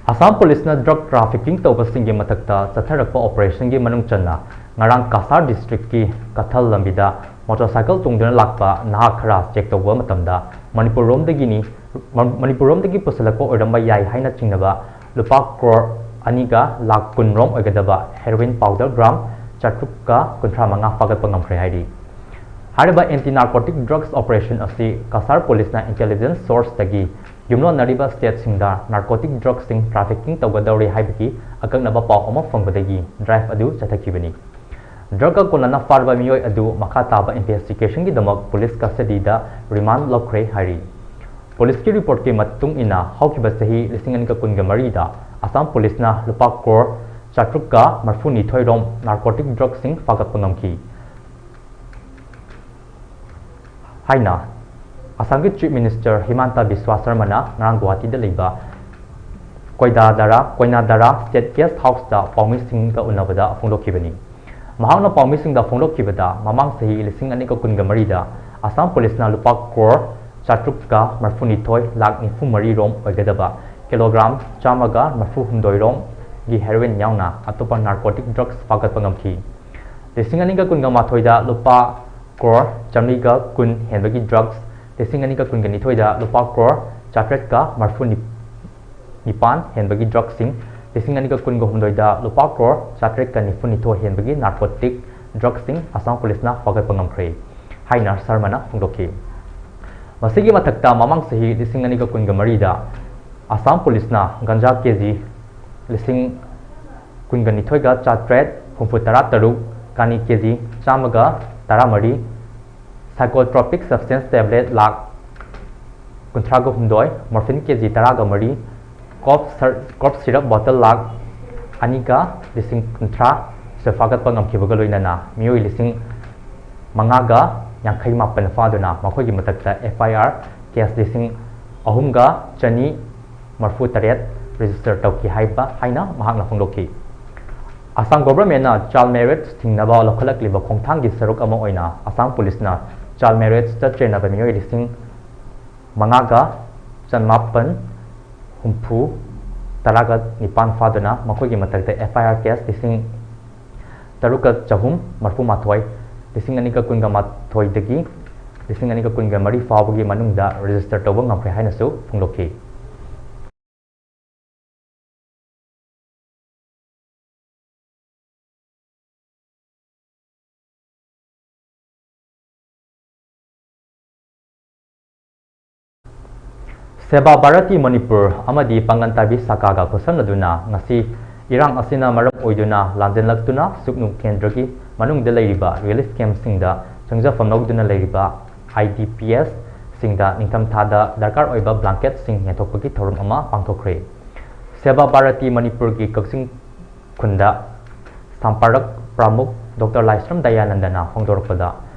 ꯑꯁꯥꯝ ꯄꯨꯂꯤꯁꯅ ꯗ꯭ꯔꯒ ꯇ꯭ꯔꯥꯐꯤꯀꯤꯡ ꯇꯧꯕꯁꯤꯡꯒꯤ ꯃꯊꯛꯇ ꯆꯠꯊꯔꯛꯄ ꯑꯣꯄꯔꯦꯁꯟꯒꯤ ꯃꯅꯨꯡ ꯆꯟꯅ ꯉꯔꯥꯡ ꯀꯁꯥꯔ ꯗꯤꯁꯇ꯭ꯔꯤꯛꯀꯤ ꯀꯊꯜ ꯂꯝꯕꯤꯗ ꯃꯣꯇꯣꯔꯁꯥꯏꯀꯜ ꯇꯣꯡꯗꯨꯅ ꯂꯥꯛꯄ ꯅꯍꯥ ꯈꯔ ꯆꯦꯛ ꯇꯧꯕ ꯃꯇꯝꯗ ꯃꯅꯤꯄꯨꯔꯔꯣꯝꯗꯒꯤꯅꯤ, ꯃ-, ꯃꯅꯤꯄꯨꯔꯔꯣꯝꯗꯒꯤ ꯄꯨꯁꯤꯜꯂꯛꯄ ꯑꯣꯏꯔꯝꯕ ꯌꯥꯏ ꯍꯥꯏꯅ ꯆꯤꯡꯅꯕ ꯂꯨꯄꯥ ꯀ꯭ꯔꯣꯔ ꯑꯅꯤꯒ ꯂꯥꯈ ꯀꯨꯟ ꯔꯣꯝ ꯑꯣꯏꯒꯗꯕ ꯍꯦꯔꯣꯏꯟ ꯄꯥꯎꯗꯔ ꯒ꯭ꯔꯥꯝ ꯆꯥꯇ꯭ꯔꯨꯛꯀ ꯀꯨꯟꯊ꯭ꯔꯥ ꯃꯉꯥ ꯐꯥꯒꯠꯄ ꯉꯝꯈ꯭ꯔꯦ ꯍꯥꯏꯔꯤ꯫ ꯍꯥꯏꯔꯤꯕ ꯑꯦꯟꯇꯤ ꯅꯥꯔꯀꯣꯇꯤꯛ ꯗ꯭ꯔꯒꯁ ꯑꯣꯄꯔꯦꯁꯟ ꯑꯁꯤ ꯀꯁꯥꯔ ꯄꯨꯂꯤꯁꯅ ꯏꯟꯇꯦꯂꯤꯖꯦꯟꯁ ꯁꯣꯔꯁꯇꯒꯤ ꯌꯨꯝꯂꯣꯟꯅꯔꯤꯕ ꯁ꯭ꯇꯦꯠꯁꯤꯡꯗ ꯅꯥꯔꯀꯣꯇꯤꯛ ꯗ꯭ꯔꯒꯁꯤꯡ ꯇ꯭ꯔꯥꯐꯤꯀꯤꯡ ꯇꯧꯒꯗꯧꯔꯤ ꯍꯥꯏꯕꯒꯤ ꯑꯀꯛꯅꯕ ꯄꯥꯎ ꯑꯃ ꯐꯪꯕꯗꯒꯤ ꯗ꯭ꯔꯥꯏꯚ ꯑꯗꯨ ꯆꯠꯊꯈꯤꯕꯅꯤ꯫ ꯗ꯭ꯔꯒꯀ ꯀꯣꯟꯅꯅ ꯐꯥꯔꯕ ꯃꯤꯑꯣꯏ ꯑꯗꯨ ꯃꯈꯥ ꯇꯥꯕ ꯏꯟꯚꯦꯁꯇꯤꯒꯦꯁꯟꯒꯤꯗꯃꯛ ꯄꯨꯂꯤꯁ ꯀꯁꯇꯗꯤꯗ ꯔꯤꯃꯥꯟꯗ ꯂꯧꯈ꯭ꯔꯦ ꯍꯥꯏꯔꯤ꯫ ꯄꯨꯂꯤꯁꯀꯤ ꯔꯤꯄꯣꯔꯠꯀꯤ ꯃꯇꯨꯡ ꯏꯟꯅ, ꯍꯧꯈꯤꯕ ꯆꯍꯤ ꯂꯤꯁꯤꯡ ꯑꯅꯤꯒ ꯀꯨꯟꯒ ꯃꯔꯤꯗ ꯑꯁꯥꯝ ꯄꯨꯂꯤꯁꯅ ꯂꯨꯄꯥ ꯀ꯭ꯔꯣꯔ ꯆꯥꯇ꯭ꯔꯨꯛꯀ ꯃꯔꯤꯐꯨꯅꯤꯊꯣꯏ ꯔꯣꯝ ꯅꯥꯔꯀꯣꯇꯤꯛ ꯗ꯭ꯔꯒꯁꯤꯡ ꯐꯥꯒꯠꯄ ꯉꯝꯈꯤ ꯍꯥꯏꯅ ꯑꯁꯥꯝꯒꯤ ꯆꯤꯐ ꯃꯤꯅꯤꯁꯇꯔ ꯍꯤꯃꯥꯟꯇ ꯕꯤꯁ꯭ꯋꯥ ꯁꯔꯃꯅ ꯉꯔꯥꯡ ꯒꯨꯋꯥꯍꯥꯇꯤꯗ ꯂꯩꯕ ꯀꯣꯏꯗꯥꯗꯔꯥ, ꯀꯣꯏꯅꯥꯗꯔꯥ ꯁ꯭ꯇꯦꯠ ꯒꯦꯁ ꯍꯥꯎꯁꯇ ꯄꯥꯎꯃꯤꯁꯤꯡꯒ ꯎꯅꯕꯗ ꯐꯣꯡꯗꯣꯛꯈꯤꯕꯅꯤ꯫ ꯃꯍꯥꯛꯅ ꯄꯥꯎꯃꯤꯁꯤꯡꯗ ꯐꯣꯡꯗꯣꯛꯈꯤꯕꯗ, ꯃꯃꯥꯡ ꯆꯍꯤ ꯂꯤꯁꯤꯡ ꯑꯅꯤꯒ ꯀꯨꯟꯒ ꯃꯔꯤꯗ ꯑꯁꯥꯝ ꯄꯨꯂꯤꯁꯅ ꯂꯨꯄꯥ ꯀ꯭ꯔꯣꯔ ꯆꯥꯇ꯭ꯔꯨꯛꯀ ꯃꯔꯤꯐꯨꯅꯤꯊꯣꯏ ꯂꯥꯈ ꯅꯤꯐꯨ ꯃꯔꯤ ꯔꯣꯝ ꯑꯣꯏꯒꯗꯕ ꯀꯤꯂꯣꯒ꯭ꯔꯥꯝ ꯆꯥꯝꯃꯒ ꯃꯔꯤꯐꯨ ꯍꯨꯝꯗꯣꯏ ꯔꯣꯝꯒꯤ ꯍꯦꯔꯣꯏꯟ ꯌꯥꯎꯅ ꯑꯇꯣꯞꯄ ꯅꯥꯔꯀꯣꯇꯤꯛ ꯗ꯭ꯔꯒꯁ ꯐꯥꯒꯠꯄ ꯉꯝꯈꯤ꯫ ꯂꯤꯁꯤꯡ ꯑꯅꯤꯒ ꯀꯨꯟꯒ ꯃꯥꯊꯣꯏꯗ ꯂꯨꯄꯥ ꯀ꯭ꯔꯣꯔ ꯆꯥꯃꯔꯤꯒ ꯀꯨꯟ ꯍꯦꯟꯕꯒꯤ ꯗ꯭ꯔꯒꯁ, ꯂꯤꯁꯤꯡ ꯑꯅꯤꯒ ꯀꯨꯟꯒ ꯅꯤꯊꯣꯏꯗ ꯂꯨꯄꯥ ꯀ꯭ꯔꯣꯔ ꯆꯥꯇ꯭ꯔꯦꯠꯀ ꯃꯔꯤꯐꯨ ꯅꯤꯄꯥꯟ ꯍꯦꯟꯕꯒꯤ ꯗ꯭ꯔꯒꯁꯤꯡ, ꯂꯤꯁꯤꯡ ꯑꯅꯤꯒ ꯀꯨꯟꯒ ꯍꯨꯝꯗꯣꯏꯗ ꯂꯨꯄꯥ ꯀ꯭ꯔꯣꯔ ꯆꯥꯇ꯭ꯔꯦꯠꯀ ꯅꯤꯐꯨ ꯅꯤꯊꯣꯏ ꯍꯦꯟꯕꯒꯤ ꯅꯥꯔꯀꯣꯇꯤꯛ ꯗ꯭ꯔꯒꯁꯤꯡ ꯑꯁꯥꯝ ꯄꯨꯂꯤꯁꯅ ꯐꯥꯒꯠꯄ ꯉꯝꯈ꯭ꯔꯦ ꯍꯥꯏꯅ ꯁꯔꯃꯅ ꯐꯣꯡꯗꯣꯛꯈꯤ꯫ ꯃꯁꯤꯒꯤ ꯃꯊꯛꯇ ꯃꯃꯥꯡ ꯆꯍꯤ ꯂꯤꯁꯤꯡ ꯑꯅꯤꯒ ꯀꯨꯟꯒ ꯃꯔꯤꯗ ꯑꯁꯥꯝ ꯄꯨꯂꯤꯁꯅ ꯒꯟꯖꯥ ꯀꯦ ꯖꯤ ꯂꯤꯁꯤꯡ ꯀꯨꯟꯒ ꯅꯤꯊꯣꯏꯒ ꯆꯥꯇ꯭ꯔꯦꯠ ꯍꯨꯝꯐꯨ ꯇꯔꯥ ꯇꯔꯨꯛ, ꯀꯥꯅꯤ ꯀꯦ ꯖꯤ ꯆꯥꯝꯃꯒ ꯇꯔꯥꯃꯔꯤ, psychotropic substance tablet ꯂꯥꯈ ꯀꯨꯟꯊ꯭ꯔꯥꯒ ꯍꯨꯝꯗꯣꯏ, morphine ꯀꯦ ꯖꯤ ꯇꯔꯥꯒ ꯃꯔꯤ, cough syr-, cough syrup bottle lakh ꯑꯅꯤꯒ ꯂꯤꯁꯤꯡ ꯀꯨꯟꯊ꯭ꯔꯥ ꯁꯨ ꯐꯥꯒꯠꯄ ꯉꯝꯈꯤꯕꯒ ꯂꯣꯏꯅꯅ ꯃꯤꯑꯣꯏ ꯂꯤꯁꯤꯡ ꯃꯉꯥꯒ ꯌꯥꯡꯈꯩ ꯃꯥꯄꯟ ꯐꯥꯗꯨꯅ ꯃꯈꯣꯏꯒꯤ ꯃꯊꯛꯇ F I R case ꯂꯤꯁꯤꯡ ꯑꯍꯨꯝꯒ ꯆꯅꯤ ꯃꯔꯤꯐꯨ ꯇꯔꯦꯠ register ꯇꯧꯈꯤ ꯍꯥꯏꯕ ꯍꯥꯏꯅ ꯃꯍꯥꯛꯅ ꯐꯣꯡꯗꯣꯛꯈꯤ꯫ ꯑꯁꯥꯝ governmentꯅ child marriage ꯊꯤꯡꯅꯕ ꯂꯧꯈꯠꯂꯛꯂꯤꯕ ꯈꯣꯡꯊꯥꯡꯒꯤ ꯁꯔꯨꯛ ꯑꯃ ꯑꯣꯏꯅ ꯑꯁꯥꯝ ꯄꯨꯂꯤꯁꯅ child marriageꯇ ꯆꯦꯟꯅꯕ ꯃꯤꯑꯣꯏ ꯂꯤꯁꯤꯡ ꯃꯉꯥꯒ ꯆꯃꯥꯄꯟ ꯍꯨꯝꯐꯨ ꯇꯔꯥꯒ ꯅꯤꯄꯥꯟ ꯐꯥꯗꯨꯅ ꯃꯈꯣꯏꯒꯤ ꯃꯊꯛꯇ F I R case ꯂꯤꯁꯤꯡ ꯇꯔꯨꯛꯀ ꯆꯍꯨꯝ ꯃꯔꯤꯐꯨ ꯃꯥꯊꯣꯏ, ꯂꯤꯁꯤꯡ ꯑꯅꯤꯒ ꯀꯨꯟꯒ ꯃꯥꯊꯣꯏꯗꯒꯤ ꯂꯤꯁꯤꯡ ꯑꯅꯤꯒ ꯀꯨꯟꯒ ꯃꯔꯤ ꯐꯥꯎꯕꯒꯤ ꯃꯅꯨꯡꯗ register ꯇꯧꯕ ꯉꯝꯈ꯭ꯔꯦ ꯍꯥꯏꯅꯁꯨ ꯐꯣꯡꯗꯣꯛꯈꯤ꯫ ꯁꯦꯕꯥ ꯚꯥꯔꯇꯤ ꯃꯅꯤꯄꯨꯔ ꯑꯃꯗꯤ ꯄꯥꯡꯒꯟ ꯇꯥꯕꯤ ꯁꯥꯈꯥꯒ ꯈꯨꯠꯁꯝꯅꯗꯨꯅ ꯉꯁꯤ ꯏꯔꯥꯡ ꯑꯁꯤꯅ ꯃꯔꯝ ꯑꯣꯏꯗꯨꯅ ꯂꯥꯟꯖꯦꯜꯂꯛꯇꯨꯅ ꯁꯨꯛꯅꯨ ꯀꯦꯟꯗ꯭ꯔꯒꯤ ꯃꯅꯨꯡꯗ ꯂꯩꯔꯤꯕ relief campꯁꯤꯡꯗ ꯆꯪꯖꯐꯝ ꯂꯧꯗꯨꯅ ꯂꯩꯔꯤꯕ I D P Sꯁꯤꯡꯗ ꯅꯤꯡꯊꯝꯊꯥꯗ ꯗꯔꯀꯥꯔ ꯑꯣꯏꯕ blanketꯁꯤꯡ ꯌꯦꯟꯊꯣꯛꯄꯒꯤ ꯊꯧꯔꯝ ꯑꯃ ꯄꯥꯡꯊꯣꯛꯈ꯭ꯔꯦ꯫ ꯁꯦꯕꯥ ꯚꯥꯔꯇꯤ ꯃꯅꯤꯄꯨꯔꯒꯤ ꯀꯛꯆꯤꯡ ꯈꯨꯟꯗ ꯁꯝꯄꯔꯛ ꯄ꯭ꯔꯃꯨꯈ ꯗꯣꯛꯇꯔ ꯂꯥꯏꯁ꯭ꯔꯝ ꯗꯌꯥꯅꯟꯗꯅ ꯐꯣꯡꯗꯣꯔꯛꯄꯗ,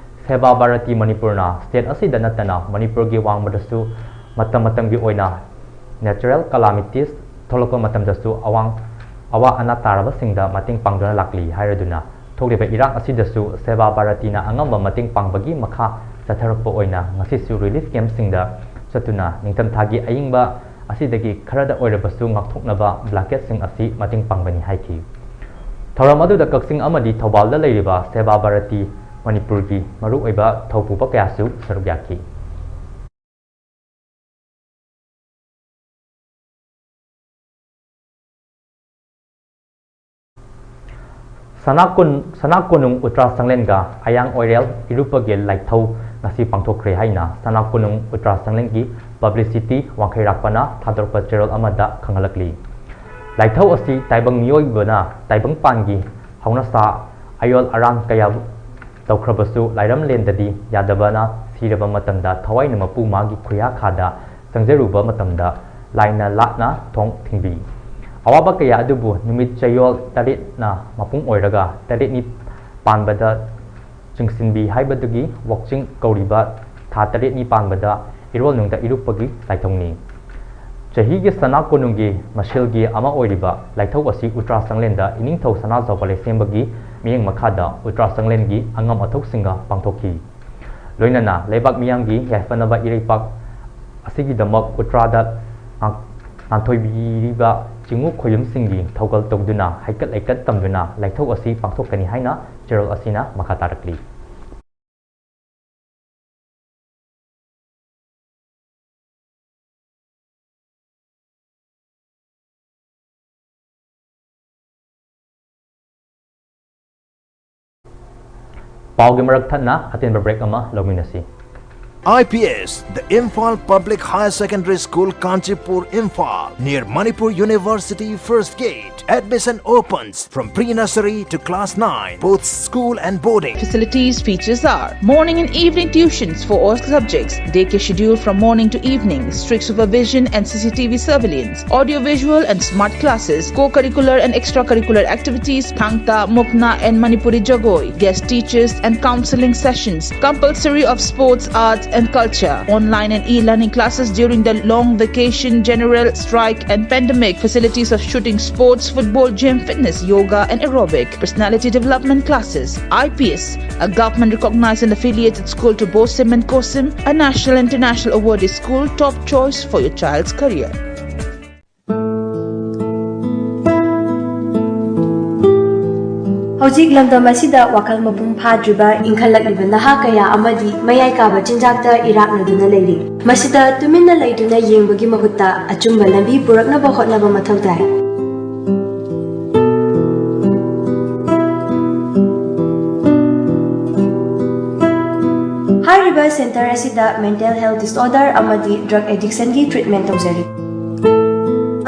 ꯁꯦꯕꯥ ꯚꯥꯔꯇꯤ ꯃꯅꯤꯄꯨꯔꯅ state ꯑꯁꯤꯗ ꯅꯠꯇꯅ ꯃꯅꯤꯄꯨꯔꯒꯤ ꯋꯥꯡꯃꯗꯁꯨ ꯃꯇꯝ ꯃꯇꯝꯒꯤ ꯑꯣꯏꯅ natural calamities ꯊꯣꯛꯂꯛꯄ ꯃꯇꯝꯗꯁꯨ ꯑꯋꯥꯡ, ꯑꯋꯥ ꯑꯅꯥ ꯇꯥꯔꯕꯁꯤꯡꯗ ꯃꯇꯦꯡ ꯄꯥꯡꯗꯨꯅ ꯂꯥꯛꯂꯤ ꯍꯥꯏꯔꯗꯨꯅ, ꯊꯣꯛꯂꯤꯕ ꯏꯔꯥꯡ ꯑꯁꯤꯗꯁꯨ ꯁꯦꯕꯥ ꯚꯥꯔꯇꯤꯅ ꯑꯉꯝꯕ ꯃꯇꯦꯡ ꯄꯥꯡꯕꯒꯤ ꯃꯈꯥ ꯆꯠꯊꯔꯛꯄ ꯑꯣꯏꯅ ꯉꯁꯤꯁꯨ relief campꯁꯤꯡꯗ ꯆꯠꯇꯨꯅ ꯅꯤꯡꯊꯝꯊꯥꯒꯤ ꯑꯏꯪꯕ ꯑꯁꯤꯗꯒꯤ ꯈꯔꯗ ꯑꯣꯏꯔꯕꯁꯨ ꯉꯥꯛꯊꯣꯛꯅꯕ blanketꯁꯤꯡ ꯑꯁꯤ ꯃꯇꯦꯡ ꯄꯥꯡꯕꯅꯤ ꯍꯥꯏꯈꯤ꯫ ꯊꯧꯔꯝ ꯑꯗꯨꯗ ꯀꯛꯆꯤꯡ ꯑꯃꯗꯤ ꯊꯧꯕꯥꯜꯗ ꯂꯩꯔꯤꯕ ꯁꯦꯕꯥ ꯚꯥꯔꯇꯤ ꯃꯅꯤꯄꯨꯔꯒꯤ ꯃꯔꯨꯑꯣꯏꯕ ꯊꯧꯄꯨꯕ ꯀꯌꯥꯁꯨ ꯁꯔꯨꯛ ꯌꯥꯈꯤ꯫ ꯁꯅꯥ ꯀꯣꯅꯨꯡ ꯎꯇ꯭ꯔꯥ ꯁꯪꯂꯦꯟꯒ ꯑꯌꯥꯡ ꯑꯣꯏꯔꯦꯜ ꯏꯔꯨꯞꯄꯒꯤ ꯂꯥꯏꯊꯧ ꯉꯁꯤ ꯄꯥꯡꯊꯣꯛꯈ꯭ꯔꯦ ꯍꯥꯏꯅ ꯁꯅꯥ ꯀꯣꯅꯨꯡ ꯎꯇ꯭ꯔꯥ ꯁꯪꯂꯦꯟꯒꯤ ꯄꯕ꯭ꯂꯤꯁꯤꯇꯤ ꯋꯥꯡꯈꯩꯔꯥꯛꯄꯅ ꯊꯥꯗꯣꯔꯛꯄ ꯆꯦꯔꯣꯜ ꯑꯃꯗ ꯈꯪꯍꯜꯂꯛꯂꯤ꯫ ꯂꯥꯏꯊꯧ ꯑꯁꯤ ꯇꯥꯏꯕꯪ ꯃꯤꯑꯣꯏꯕꯅ ꯇꯥꯏꯕꯪꯄꯥꯟꯒꯤ ꯍꯧꯅꯁꯥ ꯑꯌꯣꯜ ꯑꯔꯥꯡ ꯀꯌꯥ ꯇꯧꯈ꯭ꯔꯕꯁꯨ ꯂꯥꯏꯔꯝꯂꯦꯟꯗꯗꯤ ꯌꯥꯗꯕꯅ ꯁꯤꯔꯕ ꯃꯇꯝꯗ ꯊꯋꯥꯏꯅ ꯃꯄꯨ ꯃꯥꯒꯤ ꯈꯨꯌꯥꯈꯥꯗ ꯆꯪꯖꯔꯨꯕ ꯃꯇꯝꯗ ꯂꯥꯏꯅ ꯂꯥꯠꯅ ꯊꯣꯡ ꯊꯤꯡꯕꯤ꯫ ꯑꯋꯥꯕ ꯀꯌꯥ ꯑꯗꯨꯕꯨ ꯅꯨꯃꯤꯠ ꯆꯌꯣꯜ ꯇꯔꯦꯠꯅ ꯃꯄꯨꯡ ꯑꯣꯏꯔꯒ ꯇꯔꯦꯠꯅꯤ ꯄꯥꯟꯕꯗ ꯆꯤꯡꯁꯤꯟꯕꯤ ꯍꯥꯏꯕꯗꯨꯒꯤ ꯋꯥꯛꯆꯤꯡ ꯀꯧꯔꯤꯕ ꯊꯥ ꯇꯔꯦꯠꯅꯤ ꯄꯥꯟꯕꯗ ꯏꯔꯣꯜꯅꯨꯡꯗ ꯏꯔꯨꯞꯄꯒꯤ ꯂꯥꯏꯊꯧꯅꯤ꯫ ꯆꯍꯤꯒꯤ ꯁꯅꯥ ꯀꯣꯅꯨꯡꯒꯤ ꯃꯁꯦꯜꯒꯤ ꯑꯃ ꯑꯣꯏꯔꯤꯕ ꯂꯥꯏꯊꯧ ꯑꯁꯤ ꯎꯇ꯭ꯔꯥ ꯁꯪꯂꯦꯟꯗ ꯏꯅꯤꯡꯊꯧ ꯁꯅꯥꯖꯥꯎꯕ ꯂꯩꯁꯦꯝꯕꯒꯤ ꯃꯤꯠꯌꯦꯡ ꯃꯈꯥꯗ ꯎꯇ꯭ꯔꯥ ꯁꯪꯂꯦꯟꯒꯤ ꯑꯉꯝ ꯑꯊꯧꯁꯤꯡꯒ ꯄꯥꯡꯊꯣꯛꯈꯤ꯫ ꯂꯣꯏꯅꯅ ꯂꯩꯕꯥꯛ ꯃꯤꯌꯥꯝꯒꯤ ꯌꯥꯏꯐꯅꯕ ꯏꯔꯩꯄꯥꯛ ꯑꯁꯤꯒꯤꯗꯃꯛ ꯎꯇ꯭ꯔꯥꯗ ꯉꯥꯛ-, ꯉꯥꯟꯊꯣꯏꯕꯤꯔꯤꯕ ꯆꯤꯡꯉꯨ ꯈꯣꯌꯨꯝꯁꯤꯡꯒꯤ ꯊꯧꯒꯜ ꯇꯧꯗꯨꯅ ꯍꯩꯀꯠ ꯂꯩꯀꯠ ꯇꯝꯗꯨꯅ ꯂꯥꯏꯊꯧ ꯑꯁꯤ ꯄꯥꯡꯊꯣꯛꯀꯅꯤ ꯍꯥꯏꯅ ꯆꯦꯔꯣꯜ ꯑꯁꯤꯅ ꯃꯈꯥ ꯇꯥꯔꯛꯂꯤ꯫ ꯄꯥꯎꯒꯤ ꯃꯔꯛ ꯊꯠꯅ ꯑꯇꯦꯟꯕ ꯕ꯭ꯔꯦꯛ ꯑꯃ ꯂꯧꯃꯤꯟꯅꯁꯤ꯫ I P S, the Imphal Public Higher Secondary School, Kanchipur, Imphal, near Manipur University First Gate. Admission opens from pre-nursery to class nine, both school and boarding. Facilities features are morning and evening tuitions for all subjects, day care schedule from morning to evening, strict supervision and C C T V surveillance, audio-visual and smart classes, co-curricular and extracurricular activities, Thangta, Mukna and Manipuri Jagoi, guest teachers and counseling sessions, compulsory of sports, arts and culture, online and e-learning classes during the long vacation, general strike and pandemic, facilities of shooting sports, football, gym, fitness, yoga and aerobic, personality development classes, I P S, a government recognized and affiliated school to BOSIM and COSIM, a national international awarded school, top choice for your child's career. ꯍꯧꯖꯤꯛ ꯂꯝꯗꯝ ꯑꯁꯤꯗ ꯋꯥꯈꯜ ꯃꯄꯨꯡ ꯐꯥꯗ꯭ꯔꯤꯕ ꯏꯟꯈꯠꯂꯛꯂꯤꯕ ꯅꯍꯥ ꯀꯌꯥ ꯑꯃꯗꯤ ꯃꯌꯥꯏ ꯀꯥꯕ ꯆꯤꯟꯖꯥꯛꯇ ꯏꯔꯥꯛꯅꯗꯨꯅ ꯂꯩꯔꯤ꯫ ꯃꯁꯤꯗ ꯇꯨꯃꯤꯟꯅ ꯂꯩꯗꯨꯅ ꯌꯦꯡꯕꯒꯤ ꯃꯍꯨꯠꯇ ꯑꯆꯨꯝꯕ ꯂꯝꯕꯤ ꯄꯨꯔꯛꯅꯕ ꯍꯣꯠꯅꯕ ꯃꯊꯧ ꯇꯥꯏ꯫ ꯍꯥꯏꯔꯤꯕ ꯁꯦꯟꯇꯔ ꯑꯁꯤꯗ ꯃꯦꯟꯇꯦꯜ ꯍꯦꯜꯊ ꯗꯤꯁꯑꯣꯔꯗꯔ ꯑꯃꯗꯤ ꯗ꯭ꯔꯒ ꯑꯦꯗꯤꯛꯁꯟꯒꯤ ꯇ꯭ꯔꯤꯠꯃꯦꯟ ꯇꯧꯖꯔꯤ꯫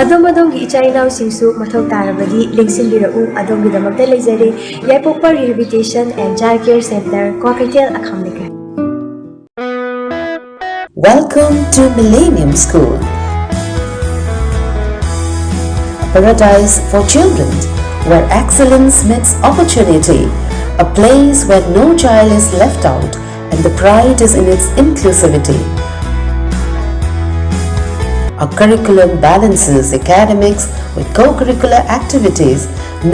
ꯑꯗꯣꯝ ꯑꯗꯣꯝꯒꯤ ꯏꯆꯥ ꯏꯅꯥꯎꯁꯤꯡꯁꯨ ꯃꯊꯧ ꯇꯥꯔꯕꯗꯤ ꯂꯦꯡꯁꯤꯟꯕꯤꯔꯛꯎ꯫ ꯑꯗꯣꯝꯒꯤꯗꯃꯛꯇ ꯂꯩꯖꯔꯦ ꯌꯥꯏꯄꯣꯛꯄ Rehabilitation and Child Care Center, Kwakeithel, ꯑꯈꯥꯝ ꯂꯩꯀꯥꯏ꯫ Welcome to Millennium School, a paradise for children, where excellence meets opportunity, a place where no child is left out and the pride is in its inclusivity. Our curriculum balances academics with co-curricular activities,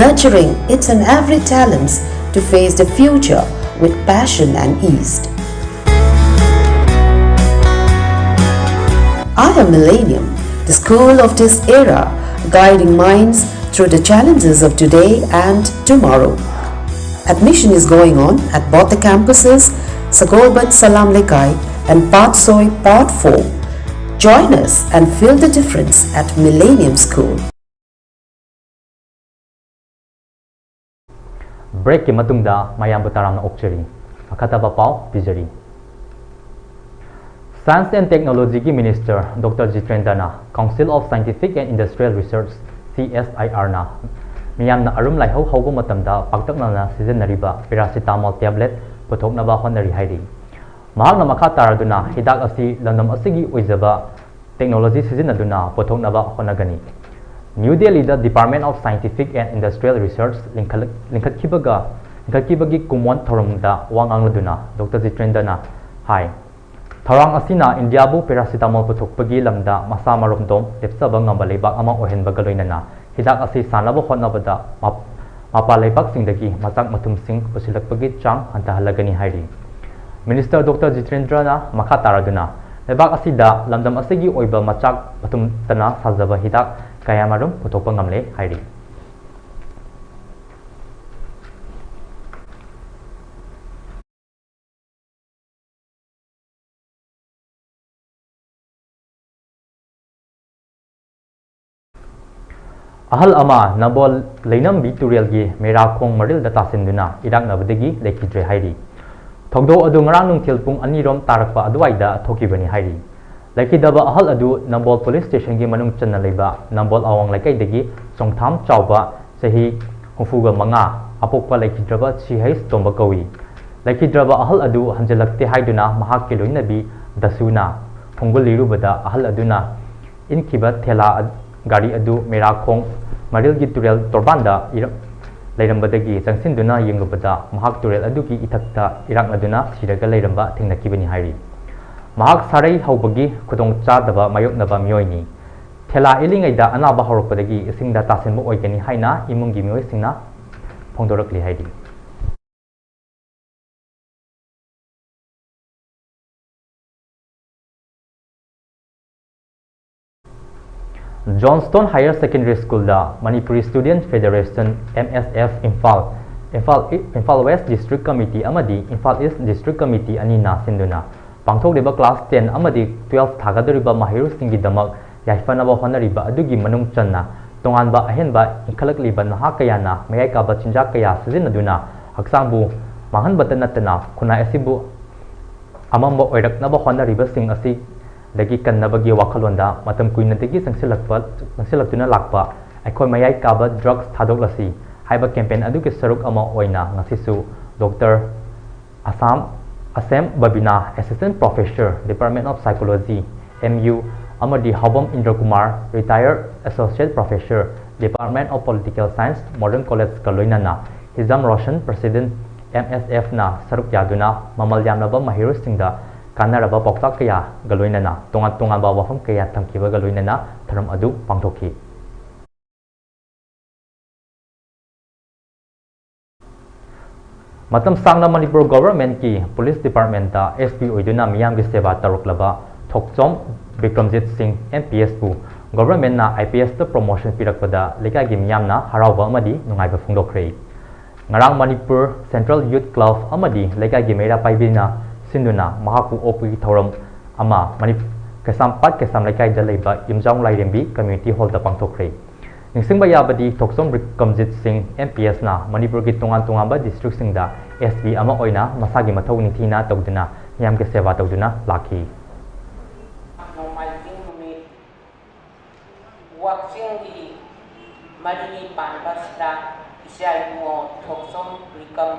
nurturing each and every talents to face the future with passion and ease. I am Millennium, the school of this era, guiding minds through the challenges of today and tomorrow. Admission is going on at both the campuses, Sagolband Salam Lekai and Patsoi Part four. Join us and feel the difference at Millennium School. ꯕ꯭ꯔꯦꯛꯀꯤ ꯃꯇꯨꯡꯗ ꯃꯌꯥꯝꯕꯨ ꯇꯔꯥꯝꯅ ꯑꯣꯛꯆꯔꯤ꯫ ꯃꯈꯥ ꯇꯥꯕ ꯄꯥꯎ ꯄꯤꯖꯔꯤ꯫ Science and Technologyꯒꯤ Minister Doctor Jitendrana Council of Scientific and Industrial Research, CSIRꯅ ꯃꯤꯌꯥꯝꯅ ꯑꯔꯨꯝ ꯂꯥꯏꯍꯧ ꯍꯧꯕ ꯃꯇꯝꯗ ꯄꯥꯛꯇꯛꯅꯅ ꯁꯤꯖꯤꯟꯅꯔꯤꯕ paracetamol tablet ꯄꯨꯊꯣꯛꯅꯕ ꯍꯣꯠꯅꯔꯤ ꯍꯥꯏꯔꯤ꯫ ꯃꯍꯥꯛꯅ ꯃꯈꯥ ꯇꯥꯔꯗꯨꯅ ꯍꯤꯗꯥꯛ ꯑꯁꯤ ꯂꯝꯗꯝ ꯑꯁꯤꯒꯤ ꯑꯣꯏꯖꯕ technology ꯁꯤꯖꯤꯟꯅꯗꯨꯅ ꯄꯨꯊꯣꯛꯅꯕ ꯍꯣꯠꯅꯒꯅꯤ꯫ ꯅ꯭ꯌꯨ ꯗꯦꯜꯂꯤꯗ Department of Scientific and Industrial Research ꯂꯤꯡꯈꯠꯂꯛ-, ꯂꯤꯡꯈꯠꯈꯤꯕꯒ, ꯂꯤꯡꯈꯠꯈꯤꯕꯒꯤ ꯀꯨꯝꯑꯣꯟ ꯊꯧꯔꯝꯗ ꯋꯥ ꯉꯥꯡꯂꯗꯨꯅ Doctor Jitendrana ꯍꯥꯏ, ꯊꯧꯔꯥꯡ ꯑꯁꯤꯅ ꯏꯟꯗꯤꯌꯥꯕꯨ paracetamol ꯄꯨꯊꯣꯛꯄꯒꯤ ꯂꯝꯗ ꯃꯁꯥ ꯃꯔꯣꯝꯗꯣꯝ ꯂꯦꯞꯆꯕ ꯉꯝꯕ ꯂꯩꯕꯥꯛ ꯑꯃ ꯑꯣꯏꯍꯟꯕꯒ ꯂꯣꯏꯅꯅ ꯍꯤꯗꯥꯛ ꯑꯁꯤ ꯁꯥꯅꯕ ꯍꯣꯠꯅꯕꯗ ꯃꯞ-, ꯃꯄꯥꯟ ꯂꯩꯕꯥꯛꯁꯤꯡꯗꯒꯤ ꯃꯆꯥꯛ ꯃꯊꯨꯝꯁꯤꯡ ꯄꯨꯁꯤꯜꯂꯛꯄꯒꯤ ꯆꯥꯡ ꯍꯟꯊꯍꯜꯂꯒꯅꯤ ꯍꯥꯏꯔꯤ꯫ Minister Doctor Jitendrana ꯃꯈꯥ ꯇꯥꯔꯗꯨꯅ, ꯂꯩꯕꯥꯛ ꯑꯁꯤꯗ ꯂꯝꯗꯝ ꯑꯁꯤꯒꯤ ꯑꯣꯏꯕ ꯃꯆꯥꯛ ꯃꯊꯨꯝꯇꯅ ꯁꯥꯖꯕ ꯍꯤꯗꯥꯛ ꯀꯌꯥꯃꯔꯨꯝ ꯄꯨꯊꯣꯛꯄ ꯉꯝꯂꯦ ꯍꯥꯏꯔꯤ꯫ ꯑꯍꯜ ꯑꯃ ꯅꯝꯕꯣꯜ ꯂꯩꯅꯝꯕꯤ ꯇꯨꯔꯦꯜꯒꯤ ꯃꯦꯔꯥꯈꯣꯡ ꯃꯔꯤꯜꯗ ꯇꯥꯁꯤꯟꯗꯨꯅ ꯏꯔꯥꯛꯅꯕꯗꯒꯤ ꯂꯩꯈꯤꯗ꯭ꯔꯦ ꯍꯥꯏꯔꯤ꯫ ꯊꯧꯗꯣꯛ ꯑꯗꯨ ꯉꯔꯥꯡ ꯅꯨꯡꯊꯤꯜ ꯄꯨꯡ ꯑꯅꯤ ꯔꯣꯝ ꯇꯥꯔꯛꯄ ꯑꯗꯨꯋꯥꯏꯗ ꯊꯣꯛꯈꯤꯕꯅꯤ ꯍꯥꯏꯔꯤ꯫ ꯂꯩꯈꯤꯗꯕ ꯑꯍꯜ ꯑꯗꯨ ꯅꯝꯕꯣꯜ ꯄꯨꯂꯤꯁ ꯁ꯭ꯇꯦꯁꯟꯒꯤ ꯃꯅꯨꯡ ꯆꯟꯅ ꯂꯩꯕ ꯅꯝꯕꯣꯜ ꯑꯋꯥꯡ ꯂꯩꯀꯥꯏꯗꯒꯤ ꯆꯣꯡꯊꯥꯝ ꯆꯥꯎꯕ, ꯆꯍꯤ ꯍꯨꯝꯐꯨꯒ ꯃꯉꯥ, ꯑꯄꯣꯛꯄ ꯂꯩꯈꯤꯗ꯭ꯔꯕ ꯁꯤ ꯍꯩꯆ ꯇꯣꯝꯕ ꯀꯧꯏ꯫ ꯂꯩꯈꯤꯗ꯭ꯔꯕ ꯑꯍꯜ ꯑꯗꯨ ꯍꯟꯖꯤꯜꯂꯛꯇꯦ ꯍꯥꯏꯗꯨꯅ ꯃꯍꯥꯛꯀꯤ ꯂꯣꯏꯅꯕꯤ ꯗꯁꯨꯅ ꯈꯣꯡꯒꯨꯜ ꯂꯤꯔꯨꯕꯗ ꯑꯍꯜ ꯑꯗꯨꯅ ꯏꯟꯈꯤꯕ ꯊꯦꯂꯥ ꯒꯥꯔꯤ ꯑꯗꯨ ꯃꯦꯔꯥꯈꯣꯡ ꯃꯔꯤꯜꯒꯤ ꯇꯨꯔꯦꯜ ꯇꯣꯔꯕꯥꯟꯗ ꯏꯔꯛ-, ꯂꯩꯔꯝꯕꯗꯒꯤ ꯆꯪꯁꯤꯟꯗꯨꯅ ꯌꯦꯡꯂꯨꯕꯗ ꯃꯍꯥꯛ ꯇꯨꯔꯦꯜ ꯑꯗꯨꯒꯤ ꯏꯊꯛꯇ ꯏꯔꯥꯛꯅꯗꯨꯅ ꯁꯤꯔꯒ ꯂꯩꯔꯝꯕ ꯊꯦꯡꯅꯈꯤꯕꯅꯤ ꯍꯥꯏꯔꯤ꯫ ꯃꯍꯥꯛ ꯁꯥꯔꯩ ꯍꯧꯕꯒꯤ ꯈꯨꯗꯣꯡꯆꯥꯗꯕ ꯃꯥꯌꯣꯛꯅꯕ ꯃꯤꯑꯣꯏꯅꯤ꯫ ꯊꯦꯂꯥ ꯏꯜꯂꯤꯉꯩꯗ ꯑꯅꯥꯕ ꯍꯧꯔꯛꯄꯗꯒꯤ ꯏꯁꯤꯡꯗ ꯇꯥꯁꯤꯟꯕ ꯑꯣꯏꯒꯅꯤ ꯍꯥꯏꯅ ꯏꯃꯨꯡꯒꯤ ꯃꯤꯑꯣꯏꯁꯤꯡꯅ ꯐꯣꯡꯗꯣꯔꯛꯂꯤ ꯍꯥꯏꯔꯤ꯫ Johnstone Higher Secondary School ꯗ Manipuri Student Federation, M S F, Imphal, Imphal E-, Imphal West District Committee ꯑꯃꯗꯤ ꯏꯝꯐꯥꯜ East District Committee ꯑꯅꯤꯅ ꯁꯤꯟꯗꯨꯅ ꯄꯥꯡꯊꯣꯛꯂꯤꯕ class ten ꯑꯃꯗꯤ twelve ꯊꯥꯒꯗꯧꯔꯤꯕ ꯃꯍꯩꯔꯣꯏꯁꯤꯡꯒꯤꯗꯃꯛ ꯌꯥꯏꯐꯅꯕ ꯍꯣꯠꯅꯔꯤꯕ ꯑꯗꯨꯒꯤ ꯃꯅꯨꯡ ꯆꯟꯅ ꯇꯣꯉꯥꯟꯕ ꯑꯍꯦꯟꯕ ꯏꯟꯈꯠꯂꯛꯂꯤꯕ ꯅꯍꯥ ꯀꯌꯥꯅ ꯃꯌꯥꯏ ꯀꯥꯕ ꯆꯤꯟꯖꯥꯛ ꯀꯌꯥ ꯁꯤꯖꯤꯟꯅꯗꯨꯅ ꯍꯛꯆꯥꯡꯕꯨ ꯃꯥꯡꯍꯟꯕꯇ ꯅꯠꯇꯅ ꯈꯨꯟꯅꯥꯏ ꯑꯁꯤꯕꯨ ꯑꯃꯝꯕ ꯑꯣꯏꯔꯛꯅꯕ ꯍꯣꯠꯅꯔꯤꯕꯁꯤꯡ ꯑꯁꯤꯗꯒꯤ ꯀꯟꯅꯕꯒꯤ ꯋꯥꯈꯜꯂꯣꯟꯗ ꯃꯇꯝ ꯀꯨꯏꯅꯗꯒꯤ ꯆꯪꯁꯤꯜꯂꯛꯄ, ꯆꯪꯁꯤꯜꯂꯛꯇꯨꯅ ꯂꯥꯛꯄ ꯑꯩꯈꯣꯏ ꯃꯌꯥꯏ ꯀꯥꯕ drugs ꯊꯥꯗꯣꯛꯂꯁꯤ ꯍꯥꯏꯕ campaign ꯑꯗꯨꯒꯤ ꯁꯔꯨꯛ ꯑꯃ ꯑꯣꯏꯅ ꯉꯁꯤꯁꯨ doctor Asham, Ashem Babina, Assistant Professor, Department of Psychology, M U, ꯑꯃꯗꯤ ꯍꯥꯎꯕꯝ ꯏꯟꯗ꯭ꯔꯀꯨꯃꯥꯔ, Retired Associate Professor, Department of Political Science, Modern College ꯀ ꯂꯣꯏꯅꯅ ꯍꯤꯖꯥꯝ Roshan, President, M S F ꯅ ꯁꯔꯨꯛ ꯌꯥꯗꯨꯅ ꯃꯃꯜ ꯌꯥꯝꯂꯕ ꯃꯍꯩꯔꯣꯏꯁꯤꯡꯗ ꯀꯥꯟꯅꯔꯕ ꯄꯥꯎꯇꯥꯛ ꯀꯌꯥꯒ ꯂꯣꯏꯅꯅ ꯇꯣꯉꯥꯟ ꯇꯣꯉꯥꯟꯕ ꯋꯥꯐꯝ ꯀꯌꯥ ꯊꯝꯈꯤꯕꯒ ꯂꯣꯏꯅꯅ ꯊꯧꯔꯝ ꯑꯗꯨ ꯄꯥꯡꯊꯣꯛꯈꯤ꯫ ꯃꯇꯝ ꯁꯥꯡꯅ ꯃꯅꯤꯄꯨꯔ government ꯀꯤ police department ꯇ S P ꯑꯣꯏꯗꯨꯅ ꯃꯤꯌꯥꯝꯒꯤ ꯁꯦꯕꯥ ꯇꯧꯔꯛꯂꯕ ꯊꯣꯛꯆꯣꯝ ꯕꯤꯀ꯭ꯔꯝꯖꯤꯠ ꯁꯤꯡ, M P S ꯄꯨ government ꯅ I P S ꯇ promotion ꯄꯤꯔꯛꯄꯗ ꯂꯩꯀꯥꯏꯒꯤ ꯃꯤꯌꯥꯝꯅ ꯍꯔꯥꯎꯕ ꯑꯃꯗꯤ ꯅꯨꯡꯉꯥꯏꯕ ꯐꯣꯡꯗꯣꯛꯈ꯭ꯔꯦ꯫ ꯉꯔꯥꯡ ꯃꯅꯤꯄꯨꯔ Central Youth Club ꯑꯃꯗꯤ ꯂꯩꯀꯥꯏꯒꯤ ꯃꯩꯔꯥ ꯄꯥꯏꯕꯤꯅ ꯁꯤꯟꯗꯨꯅ ꯃꯍꯥꯛꯄꯨ ꯑꯣꯛꯄꯒꯤ ꯊꯧꯔꯝ ꯑꯃ ꯃꯅꯤ-, ꯀꯩꯁꯥꯝꯄꯥꯠ ꯀꯩꯁꯥꯝ ꯂꯩꯀꯥꯏꯗ ꯂꯩꯕ ꯌꯨꯝꯖꯥꯎ ꯂꯥꯏꯔꯦꯝꯕꯤ Community Hall ꯗ ꯄꯥꯡꯊꯣꯛꯈ꯭ꯔꯦ꯫ ꯅꯤꯡꯁꯤꯡꯕ ꯌꯥꯕꯗꯤ, ꯊꯣꯛꯆꯣꯝ ꯕꯤꯀ꯭ꯔꯝꯖꯤꯠ ꯁꯤꯡ, M P S ꯅ ꯃꯅꯤꯄꯨꯔꯒꯤ ꯇꯣꯉꯥꯟ ꯇꯣꯉꯥꯟꯕ district ꯁꯤꯡꯗ ꯑꯦꯁ ꯄꯤ ꯑꯃ ꯑꯣꯏꯅ ꯃꯁꯥꯒꯤ ꯃꯊꯧ ꯅꯤꯡꯊꯤꯅ ꯇꯧꯗꯨꯅ ꯃꯤꯌꯥꯝꯒꯤ ꯁꯦꯕꯥ ꯇꯧꯗꯨꯅ ꯂꯥꯛꯈꯤ꯫ ꯅꯣꯡꯃꯥꯏꯖꯤꯡ ꯅꯨꯃꯤꯠ ꯋꯥꯛꯆꯤꯡꯒꯤ ꯃꯔꯤꯅꯤ ꯄꯥꯟꯕꯁꯤꯗ ꯏꯆꯥ ꯏꯕꯨꯡꯉꯣ ꯊꯣꯛꯆꯣꯝ ꯔꯤꯀꯝ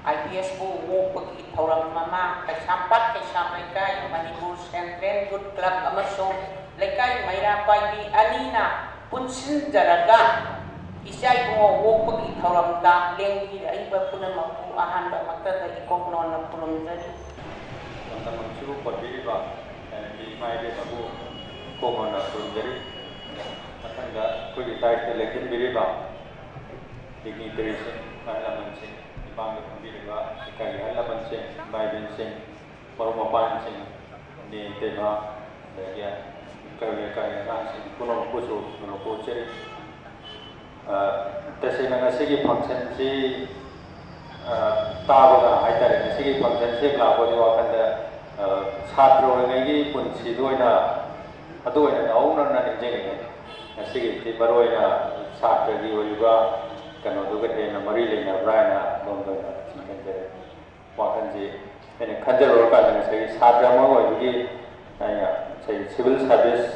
ꯑꯥꯏ ꯄꯤ ꯑꯦꯁꯄꯨ ꯑꯣꯛꯄꯒꯤ ꯊꯧꯔꯝ ꯑꯃ ꯀꯩꯁꯥꯝꯄꯥꯠ ꯀꯩꯁꯥꯝ ꯂꯩꯀꯥꯏ ꯃꯅꯤꯄꯨꯔ ꯁꯦꯟꯇ꯭ꯔꯦꯜ ꯌꯨꯠ ꯀ꯭ꯂꯕ ꯑꯃꯁꯨꯡ ꯂꯩꯀꯥꯏ ꯃꯩꯔꯥ ꯄꯥꯏꯕꯤ ꯑꯅꯤꯅ ꯄꯨꯟꯁꯤꯟꯖꯔꯒ ꯏꯆꯥ ꯏꯕꯨꯡꯉꯣ ꯑꯣꯛꯄꯒꯤ ꯊꯧꯔꯝꯗ ꯂꯦꯡꯕꯤꯔꯛꯏꯕ ꯄꯨꯝꯅꯃꯛꯄꯨ ꯑꯍꯥꯟꯕꯃꯛꯇꯗ ꯏꯀꯣꯛ ꯅꯣꯟꯅ ꯈꯨꯔꯨꯝꯖꯔꯤ꯫ ꯂꯝꯗꯝ ꯑꯁꯤꯕꯨ ꯀꯣꯟꯕꯤꯔꯤꯕ ꯂꯥꯏꯔꯦꯝꯕꯤ ꯏꯃꯥ ꯏꯕꯦꯟ ꯑꯗꯨ ꯏꯀꯣꯛ ꯅꯣꯟꯅ ꯈꯨꯔꯨꯝꯖꯔꯤ꯫ ꯃꯊꯪꯗ ꯑꯩꯈꯣꯏꯒꯤ ꯗꯥꯏꯁꯇ ꯂꯦꯡꯁꯤꯟꯕꯤꯔꯤꯕ ꯗꯤꯒꯅꯤꯇꯔꯤꯁꯤꯡ, ꯑꯍꯜ ꯂꯃꯟꯁꯤꯡ, ꯃꯤꯃꯥꯡꯗ ꯐꯝꯕꯤꯔꯤꯕ ꯂꯩꯀꯥꯏꯒꯤ ꯑꯍꯜ ꯂꯃꯟꯁꯤꯡ, ꯏꯃꯥ ꯏꯕꯦꯟꯁꯤꯡ, ꯃꯔꯨꯞ ꯃꯄꯥꯡꯁꯤꯡ, ꯏꯅꯦ ꯏꯇꯩꯃ, ꯑꯗꯒꯤ ꯂꯩꯀꯥꯏ ꯂꯩꯀꯥꯏꯒꯤ ꯑꯉꯥꯡꯁꯤꯡ ꯄꯨꯝꯅꯃꯛꯄꯨꯁꯨ ꯅꯣꯂꯨꯛꯄ ꯎꯠꯆꯔꯤ꯫ ꯑ, ꯇꯁꯦꯡꯅ ꯉꯁꯤꯒꯤ ꯐꯪꯁꯟꯁꯤ, ꯑ, ꯇꯥꯕꯒ ꯍꯥꯏꯇꯥꯔꯦ, ꯉꯁꯤꯒꯤ ꯐꯪꯁꯟꯁꯤ ꯍꯦꯛ ꯂꯥꯛꯄꯒꯤ ꯋꯥꯈꯜꯗ, ꯑ, ꯁꯥꯇ꯭ꯔ ꯑꯣꯏꯔꯤꯉꯩꯒꯤ ꯄꯨꯟꯁꯤꯗ ꯑꯣꯏꯅ, ꯑꯗꯨ ꯑꯣꯏꯅ ꯅꯧꯍꯧꯅꯅ ꯅꯤꯡꯁꯤꯡꯉꯛꯑꯦ꯫ ꯉꯁꯤꯒꯤꯗꯤ ꯃꯔꯨ ꯑꯣꯏꯅ ꯁꯥꯇ꯭ꯔꯒꯤ ꯑꯣꯏꯔꯤꯕ ꯀꯩꯅꯣꯗꯨꯒ ꯍꯦꯟꯅ ꯃꯔꯤ ꯂꯩꯅꯕ꯭ꯔꯥ ꯍꯥꯏꯅ ꯑꯗꯣꯝꯗ ꯑꯣꯏꯅ ꯁꯨꯝ ꯈꯟꯖꯔꯦ꯫ ꯋꯥꯈꯜꯁꯤ ꯑꯩꯅ ꯈꯟꯖꯔꯨꯔꯀꯥꯟꯗ ꯉꯁꯥꯏꯒꯤ ꯁꯥꯇ꯭ꯔ ꯑꯃ ꯑꯣꯏꯕꯒꯤ ꯑꯩꯅ ꯉꯁꯥꯏꯒꯤ ꯁꯤꯚꯤꯜ ꯁꯥꯔꯚꯤꯁ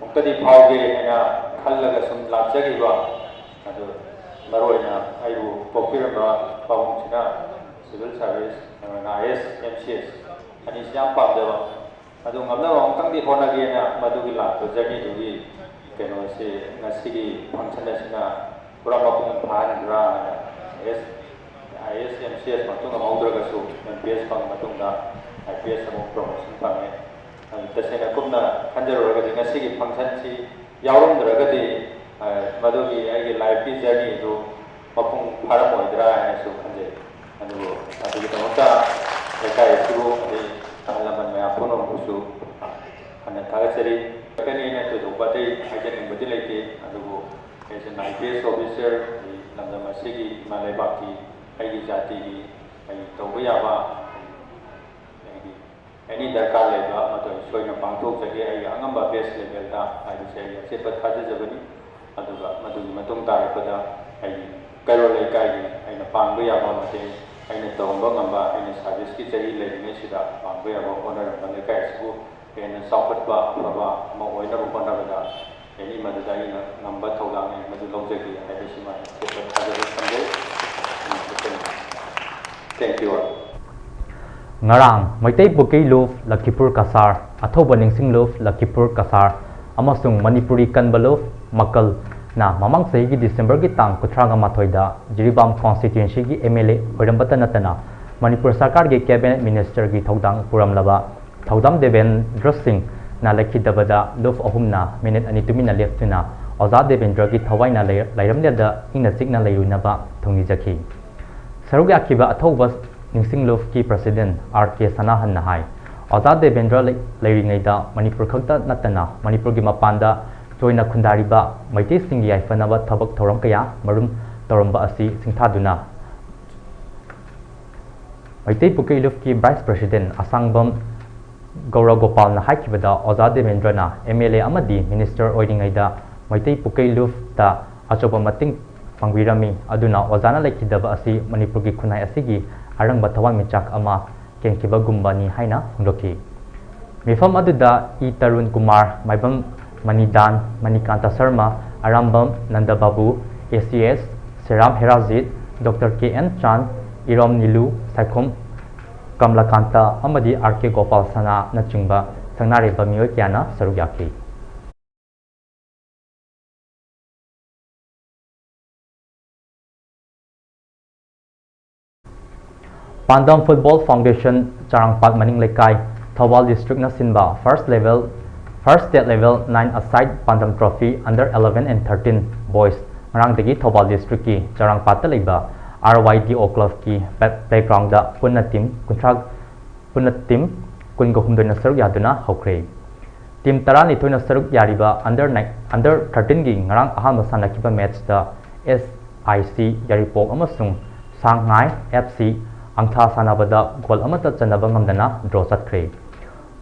ꯑꯃꯨꯛꯇꯗꯤ ꯐꯥꯎꯒꯦ ꯍꯥꯏꯅ ꯈꯜꯂꯒ ꯁꯨꯝ ꯂꯥꯛꯆꯈꯤꯕ, ꯑꯗꯨ ꯃꯔꯨꯑꯣꯏꯅ ꯑꯩꯕꯨ ꯄꯣꯛꯄꯤꯔꯝꯕ ꯄꯥꯕꯨꯡꯁꯤꯅ civil service, I A S, M C S ꯑꯅꯤꯁꯤ ꯌꯥꯝ ꯄꯥꯝꯖꯕ꯫ ꯑꯗꯨ ꯉꯝꯅꯕ ꯑꯃꯨꯛꯇꯪꯗꯤ ꯍꯣꯠꯅꯒꯦꯅ ꯃꯗꯨꯒꯤ ꯂꯥꯛꯄ ꯖꯔꯅꯤꯗꯨꯒꯤ ꯀꯩꯅꯣꯁꯤ ꯉꯁꯤꯒꯤ ꯐꯪꯁꯟ ꯑꯁꯤꯅ ꯄꯨꯔꯥ ꯃꯄꯨꯡ ꯐꯥꯍꯟꯕ꯭ꯔꯥ ꯍꯥꯏꯅ꯫ ꯑꯥꯏ A S, I A S, M C ꯑꯦꯁ ꯃꯛꯇ ꯉꯝꯍꯧꯗ꯭ꯔꯒꯁꯨ ꯑꯦꯝ ꯄꯤ ꯑꯦꯁ ꯐꯪꯉ ꯃꯇꯨꯡꯗ ꯑꯥꯏ ꯄꯤ ꯑꯦꯁ ꯑꯃꯨꯛ ꯄ꯭ꯔꯣꯃꯣꯁꯟ ꯐꯪꯉꯦ꯫ ꯑꯗꯨ ꯇꯁꯦꯡꯅ ꯀꯨꯞꯅ ꯈꯟꯖꯔꯨꯔꯒꯗꯤ ꯉꯁꯤꯒꯤ ꯐꯪꯁꯟꯁꯤ ꯌꯥꯎꯔꯝꯗ꯭ꯔꯒꯗꯤ, ꯑ, ꯃꯗꯨꯒꯤ ꯑꯩꯒꯤ ꯂꯥꯏꯐꯀꯤ ꯖꯔꯅꯤꯗꯨ ꯃꯄꯨꯡ ꯐꯥꯔꯝꯃꯣꯏꯗ꯭ꯔꯥ ꯍꯥꯏꯅꯁꯨ ꯈꯟꯖꯩ꯫ ꯑꯗꯨꯕꯨ ꯑꯗꯨꯒꯤꯗꯃꯛꯇ ꯂꯩꯀꯥꯏ ꯑꯁꯤꯕꯨ ꯑꯗꯩ ꯑꯍꯜ ꯂꯃꯟ ꯃꯌꯥꯝ ꯄꯨꯝꯅꯃꯛꯄꯨꯁꯨ ꯍꯟꯅ ꯊꯥꯒꯠꯆꯔꯤ꯫ ꯀꯔꯤ ꯑꯩꯅ ꯊꯣꯏꯗꯣꯛꯄ ꯑꯇꯩ ꯍꯥꯏꯖꯅꯤꯡꯕꯗꯤ ꯂꯩꯇꯦ, ꯑꯗꯨꯕꯨ as an I P S officer, ꯑꯩ ꯂꯝꯗꯝ ꯑꯁꯤꯒꯤ ꯏꯃꯥ ꯂꯩꯕꯥꯛꯀꯤ, ꯑꯩꯒꯤ ꯖꯥꯇꯤꯒꯤ ꯑꯩ ꯇꯧꯕ ꯌꯥꯕ, ꯑꯩꯒꯤ ꯑꯦꯅꯤ ꯗꯔꯀꯥꯔ ꯂꯩꯕ ꯑꯃꯠꯇ ꯁꯣꯏꯅ ꯄꯥꯡꯊꯣꯛꯆꯒꯦ꯫ ꯑꯩꯒꯤ ꯑꯉꯝꯕ ꯕꯦꯁ ꯂꯦꯚꯦꯜꯗ ꯍꯥꯏꯕꯁꯦ ꯑꯩꯒꯤ ꯑꯆꯦꯠꯄ ꯊꯥꯖꯖꯕꯅꯤ꯫ ꯑꯗꯨꯒ ꯃꯗꯨꯒꯤ ꯃꯇꯨꯡ ꯇꯥꯔꯛꯄꯗ ꯑꯩꯒꯤ ꯀꯩꯔꯣꯜ ꯂꯩꯀꯥꯏꯒꯤ ꯑꯩꯅ ꯄꯥꯡꯕ ꯌꯥꯕ ꯃꯇꯦꯡ, ꯑꯩꯅ ꯇꯧꯔꯝꯕ ꯉꯝꯕ, ꯑꯩꯅ ꯁꯥꯔꯚꯤꯁꯀꯤ ꯆꯍꯤ ꯂꯩꯔꯤꯉꯩꯁꯤꯗ ꯄꯥꯡꯕ ꯌꯥꯕ ꯍꯣꯠꯅꯔꯝꯕ, ꯂꯩꯀꯥꯏ ꯑꯁꯤꯕꯨ ꯍꯦꯟꯅ ꯆꯥꯎꯈꯠꯄ ꯑꯐꯕ ꯑꯃ ꯑꯣꯏꯅꯕ ꯍꯣꯠꯅꯕꯗ ꯑꯦꯅꯤ ꯃꯗꯨꯗ ꯑꯩꯅ ꯉꯝꯕ ꯊꯧꯗꯥꯡ ꯑꯩ ꯃꯗꯨ ꯂꯧꯖꯒꯦ ꯍꯥꯏꯕꯁꯤꯃ ꯑꯩꯅ ꯊꯥꯖꯕ ꯊꯝꯖꯩ꯫ Thank you all. ꯉꯔꯥꯡ ꯃꯩꯇꯩ ꯄꯨꯀꯩ ꯂꯨꯞ ꯂꯈꯤꯄꯨꯔ ꯀꯁꯥꯔ, ꯑꯊꯧꯕ ꯅꯤꯡꯁꯤꯡ ꯂꯨꯞ ꯂꯈꯤꯄꯨꯔ ꯀꯁꯥꯔ ꯑꯃꯁꯨꯡ ꯃꯅꯤꯄꯨꯔꯤ ꯀꯟꯕ ꯂꯨꯞ ꯃꯀꯜꯅ ꯃꯃꯥꯡ ꯆꯍꯤꯒꯤ ꯗꯤꯁꯦꯝꯕꯔꯒꯤ ꯇꯥꯡ ꯀꯨꯟꯊ꯭ꯔꯥꯒ ꯃꯥꯊꯣꯏꯗ ꯖꯤꯔꯤꯕꯥꯝ ꯀꯣꯟꯁꯇꯤꯇ꯭ꯋꯦꯟꯁꯤꯒꯤ ꯑꯦꯝ ꯑꯦꯜ ꯑꯦ ꯑꯣꯏꯔꯝꯕꯇ ꯅꯠꯇꯅ ꯃꯅꯤꯄꯨꯔ ꯁꯔꯀꯥꯔꯒꯤ ꯀꯦꯕꯤꯅꯦꯠ ꯃꯤꯅꯤꯁꯇꯔꯒꯤ ꯊꯧꯗꯥꯡ ꯄꯨꯔꯝꯂꯕ ꯊꯧꯗꯥꯝ ꯗꯦꯕꯦꯟꯗ꯭ꯔ ꯁꯤꯡꯅ ꯂꯩꯈꯤꯗꯕꯗ ꯂꯨꯞ ꯑꯍꯨꯝꯅ ꯃꯤꯅꯤꯠ ꯑꯅꯤ ꯇꯨꯃꯤꯟꯅ ꯂꯦꯞꯇꯨꯅ ꯑꯣꯖꯥ ꯗꯦꯕꯦꯟꯗ꯭ꯔꯒꯤ ꯊꯋꯥꯏꯅ ꯂꯩ-, ꯂꯩꯔꯝꯂꯦꯟꯗ ꯏꯪꯅ ꯆꯤꯛꯅ ꯂꯩꯔꯨꯅꯕ ꯊꯧꯅꯤꯖꯈꯤ꯫ ꯁꯔꯨꯛ ꯌꯥꯈꯤꯕ ꯑꯊꯧꯕ ꯅꯤꯡꯁꯤꯡ ꯂꯨꯞꯀꯤ ꯄ꯭ꯔꯁꯤꯗꯦꯟ ꯑꯥꯔ ꯀꯦ ꯁꯅꯥꯍꯟꯅ ꯍꯥꯏ, ꯑꯣꯖꯥ ꯗꯦꯕꯦꯟꯗ꯭ꯔ ꯂꯩ-, ꯂꯩꯔꯤꯉꯩꯗ ꯃꯅꯤꯄꯨꯔ ꯈꯛꯇ ꯅꯠꯇꯅ ꯃꯅꯤꯄꯨꯔꯒꯤ ꯃꯄꯥꯟꯗ ꯇꯣꯏꯅ ꯈꯨꯟꯗꯥꯔꯤꯕ ꯃꯩꯇꯩꯁꯤꯡꯒꯤ ꯌꯥꯏꯐꯅꯕ ꯊꯕꯛ ꯊꯧꯔꯝ ꯀꯌꯥ ꯃꯔꯨꯝ ꯇꯧꯔꯝꯕ ꯑꯁꯤ ꯁꯤꯡꯊꯥꯗꯨꯅ ꯃꯩꯇꯩ ꯄꯨꯀꯩ ꯂꯨꯞꯀꯤ ꯚꯥꯏꯁ ꯄ꯭ꯔꯁꯤꯗꯦꯟ ꯑꯁꯥꯡꯕꯝ ꯒꯧꯔ ꯒꯣꯄꯥꯜꯅ ꯍꯥꯏꯈꯤꯕꯗ, ꯑꯣꯖꯥ ꯗꯦꯕꯦꯟꯗ꯭ꯔꯅ ꯑꯦꯝ ꯑꯦꯜ ꯑꯦ ꯑꯃꯗꯤ ꯃꯤꯅꯤꯁꯇꯔ ꯑꯣꯏꯔꯤꯉꯩꯗ ꯃꯩꯇꯩ ꯄꯨꯀꯩ ꯂꯨꯞꯇ ꯑꯆꯧꯕ ꯃꯇꯦꯡ ꯄꯥꯡꯕꯤꯔꯝꯃꯤ꯫ ꯑꯗꯨꯅ ꯑꯣꯖꯥꯅ ꯂꯩꯈꯤꯗꯕ ꯑꯁꯤ ꯃꯅꯤꯄꯨꯔꯒꯤ ꯈꯨꯟꯅꯥꯏ ꯑꯁꯤꯒꯤ ꯑꯔꯪꯕ ꯊꯋꯥꯟꯃꯤꯆꯥꯛ ꯑꯃ ꯀꯦꯟꯈꯤꯕꯒꯨꯝꯕꯅꯤ ꯍꯥꯏꯅ ꯐꯣꯡꯗꯣꯛꯈꯤ꯫ ꯃꯤꯐꯝ ꯑꯗꯨꯗ E Tarun Kumar, Maibam ꯃꯅꯤꯗꯥꯟ, Manikanta Sharma, Arambam ꯅꯟꯗꯕꯥꯕꯨ, A C S ꯁꯦꯔꯥꯝ ꯍꯦꯔꯥꯖꯤꯠ, doctor K and ꯆꯥꯟ, ꯏꯔꯣꯝ ꯅꯤꯂꯨ, ꯁꯥꯏꯈꯣꯝ ꯀꯃꯂꯥꯀꯥꯟꯇ ꯑꯃꯗꯤ ꯑꯥꯔ ꯀꯦ ꯒꯣꯄꯥꯜ ꯁꯅꯥꯅꯆꯤꯡꯕ ꯁꯛꯅꯥꯏꯔꯕ ꯃꯤꯑꯣꯏ ꯀꯌꯥꯅ ꯁꯔꯨꯛ ꯌꯥꯈꯤ꯫ ꯄꯥꯟꯗꯝ ꯐꯨꯠꯕꯣꯜ ꯐꯥꯎꯟꯗꯦꯁꯟ, ꯆꯔꯥꯡꯄꯥꯠ ꯃꯅꯤꯡ ꯂꯩꯀꯥꯏ, ꯊꯧꯕꯥꯜ ꯗꯤꯁꯇ꯭ꯔꯤꯛꯅ ꯁꯤꯟꯕ first level, first state level nine a-side ꯄꯥꯟꯗꯝ trophy under eleven and thirteen boys ꯉꯔꯥꯡꯗꯒꯤ ꯊꯧꯕꯥꯜ ꯗꯤꯁꯇ꯭ꯔꯤꯛꯀꯤ ꯆꯔꯥꯡꯄꯥꯠꯇ ꯂꯩꯕ ꯑꯥꯔ ꯋꯥꯏ ꯗꯤ ꯑꯣ ꯀ꯭ꯂꯕꯀꯤ ꯄꯦ-, ꯄ꯭ꯂꯦꯒ꯭ꯔꯥꯎꯟꯗ ꯄꯨꯟꯅ ꯇꯤꯝ ꯀꯨꯟꯊ꯭ꯔꯥ, ꯄꯨꯟꯅ ꯇꯤꯝ ꯀꯨꯟꯒ ꯍꯨꯝꯗꯣꯏꯅ ꯁꯔꯨꯛ ꯌꯥꯗꯨꯅ ꯍꯧꯈ꯭ꯔꯦ꯫ ꯇꯤꯝ ꯇꯔꯥꯅꯤꯊꯣꯏꯅ ꯁꯔꯨꯛ ꯌꯥꯔꯤꯕ under nine, under thirteenꯒꯤ ꯉꯔꯥꯡ ꯑꯍꯥꯟꯕ ꯁꯥꯟꯅꯈꯤꯕ ꯃꯦꯠꯆꯇ ꯑꯦꯁ ꯑꯥꯏ ꯁꯤ ꯌꯥꯏꯔꯤꯄꯣꯛ ꯑꯃꯁꯨꯡ ꯁꯥꯡꯉꯥꯏ ꯑꯦꯐ ꯁꯤ ꯑꯪꯊꯥ ꯁꯥꯟꯅꯕꯗ ꯒꯣꯜ ꯑꯃꯠꯇ ꯆꯟꯅꯕ ꯉꯝꯗꯅ ꯗ꯭ꯔꯣ ꯆꯠꯈ꯭ꯔꯦ꯫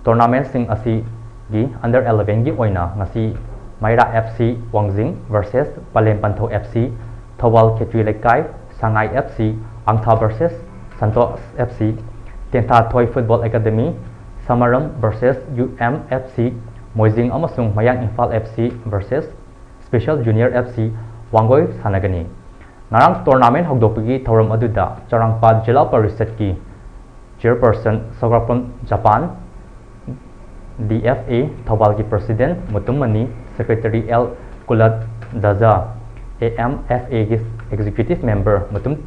ꯇꯣꯔꯅꯥꯃꯦꯟꯠꯁꯤꯡ ꯑꯁꯤꯒꯤ under elevenꯒꯤ ꯑꯣꯏꯅ ꯉꯁꯤ ꯃꯩꯔꯥ ꯑꯦꯐ ꯁꯤ ꯋꯥꯡꯖꯤꯡ versus ꯄꯂꯦꯝ ꯄꯟꯊꯧ ꯑꯦꯐ ꯁꯤ ꯊꯧꯕꯥꯜ ꯈꯦꯇ꯭ꯔꯤ ꯂꯩꯀꯥꯏ, ꯁꯉꯥꯏ F C, ꯑꯪꯊꯥ versus Santosh F C, ꯇꯦꯟꯊꯥ ꯊꯣꯏ Football Academy, ꯁꯃꯔꯝ versus U M F C, ꯃꯣꯏꯖꯤꯡ ꯑꯃꯁꯨꯡ ꯃꯌꯥꯡ Imphal F C versus Special Junior F C Wangoi ꯁꯥꯟꯅꯒꯅꯤ꯫ ꯉꯔꯥꯡ tournament ꯍꯧꯗꯣꯛꯄꯒꯤ ꯊꯧꯔꯝ ꯑꯗꯨꯗ ꯆꯔꯥꯡꯄꯥꯠ ꯖꯤꯂꯥ ꯄꯔꯤꯁꯠꯀꯤ Chairperson Sougrapham Japan, D F A ꯊꯧꯕꯥꯜꯒꯤ President Mutum Mani, Secretary L Kulat Daja, A M F Aꯒꯤ Executive Member ꯃꯨꯇꯨꯝ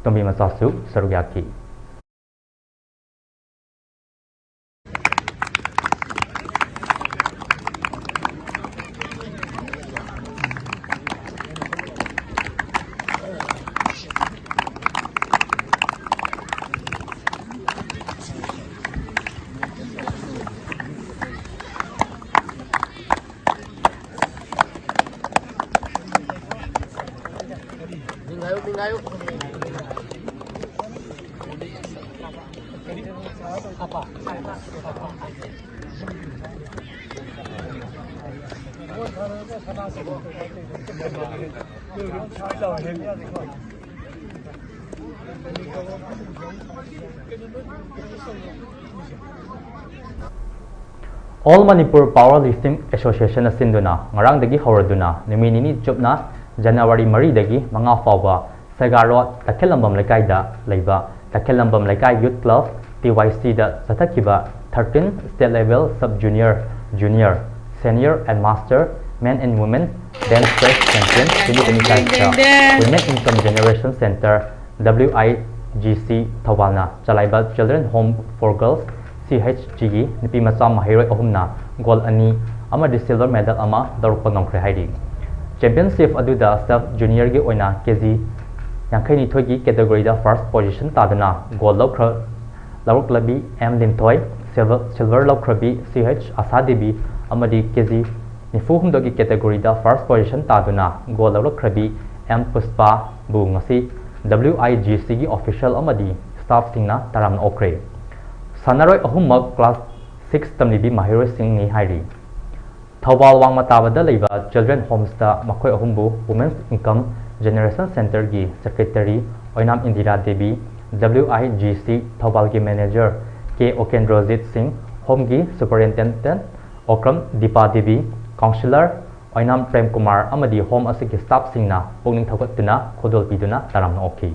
ꯇꯣꯝꯕꯤ ꯃꯆꯥꯁꯨ ꯁꯔꯨꯛ ꯌꯥꯈꯤ꯫ All Manipur Power Lifting Association ꯑꯁꯤꯟꯗꯨꯅ ꯉꯔꯥꯡꯗꯒꯤ ꯍꯧꯔꯗꯨꯅ ꯅꯨꯃꯤꯠ ꯅꯤꯅꯤ ꯆꯨꯞꯅ January ꯃꯔꯤꯗꯒꯤ ꯃꯉꯥ ꯐꯥꯎꯕ ꯁꯦꯒꯥ ꯔꯣꯗ ꯇꯈꯦꯜꯂꯝꯕꯝ ꯂꯩꯀꯥꯏꯗ ꯂꯩꯕ ꯇꯈꯦꯜꯂꯝꯕꯝ ꯂꯩꯀꯥꯏ Youth Club T Y Cꯗ ꯆꯠꯊꯈꯤꯕ thirteen State Level Sub Junior, Junior, Senior and Master Men and Women Bench Press Champion twenty twenty-fiveꯇ Women Income Generation Center W I G C ꯊꯧꯕꯥꯜꯅ ꯆꯂꯥꯏꯕ Children Home for Girls C H Gꯒꯤ ꯅꯨꯄꯤ ꯃꯆꯥ ꯃꯍꯩꯔꯣꯏ ꯑꯍꯨꯝꯅ gold ꯑꯅꯤ ꯑꯃꯗꯤ silver medal ꯑꯃ ꯂꯧꯔꯛꯄ ꯉꯝꯈ꯭ꯔꯦ ꯍꯥꯏꯔꯤ꯫ Championship ꯑꯗꯨꯗ Sub Juniorꯒꯤ ꯑꯣꯏꯅ K G ꯌꯥꯡꯈꯩꯅꯤꯊꯣꯏꯒꯤ categoryꯗ first position ꯇꯥꯗꯨꯅ gold ꯂꯧꯈ꯭ꯔ-, ꯂꯧꯔꯛꯂꯕꯤ M ꯂꯤꯟꯊꯣꯏ, silver, silver ꯂꯧꯈ꯭ꯔꯕꯤ C H ꯑꯁꯥꯗꯦꯕꯤ ꯑꯃꯗꯤ K G ꯅꯤꯐꯨ ꯍꯨꯝꯗꯣꯏꯒꯤ categoryꯗ first position ꯇꯥꯗꯨꯅ gold ꯂꯧꯔꯛꯈ꯭ꯔꯕꯤ M ꯄꯨꯁꯄꯥꯕꯨ ꯉꯁꯤ W I G Cꯒꯤ official ꯑꯃꯗꯤ staffꯁꯤꯡꯅ ꯇꯔꯥꯝꯅ ꯑꯣꯛꯈ꯭ꯔꯦ꯫ ꯁꯥꯟꯅꯔꯣꯏ ꯑꯍꯨꯝꯃꯛ class six ꯇꯝꯂꯤꯕꯤ ꯃꯍꯩꯔꯣꯏꯁꯤꯡꯅꯤ ꯍꯥꯏꯔꯤ꯫ ꯊꯧꯕꯥꯜ ꯋꯥꯡꯃ ꯇꯥꯕꯗ ꯂꯩꯕ Children Homesꯇ ꯃꯈꯣꯏ ꯑꯍꯨꯝꯕꯨ Women's Income Generation Centreꯒꯤ Secretary Oinam Indira Devi, W I G C ꯊꯧꯕꯥꯜꯒꯤ Manager ꯀꯦ ꯑꯣꯀꯦꯟꯗ꯭ꯔꯣꯖꯤꯠ ꯁꯤꯡ, Homeꯒꯤ Superintendent ꯑꯣꯀ꯭ꯔꯝ ꯗꯤꯄꯥ ꯗꯦꯕꯤ, Councillor ꯑꯣꯏꯅꯥꯝ ꯄ꯭ꯔꯦꯝ ꯀꯨꯃꯥꯔ ꯑꯃꯗꯤ Home ꯑꯁꯤꯒꯤ staffꯁꯤꯡꯅ ꯄꯨꯛꯅꯤꯡ ꯊꯧꯒꯠꯇꯨꯅ ꯈꯨꯗꯣꯜ ꯄꯤꯗꯨꯅ ꯇꯔꯥꯝꯅ ꯑꯣꯛꯈꯤ꯫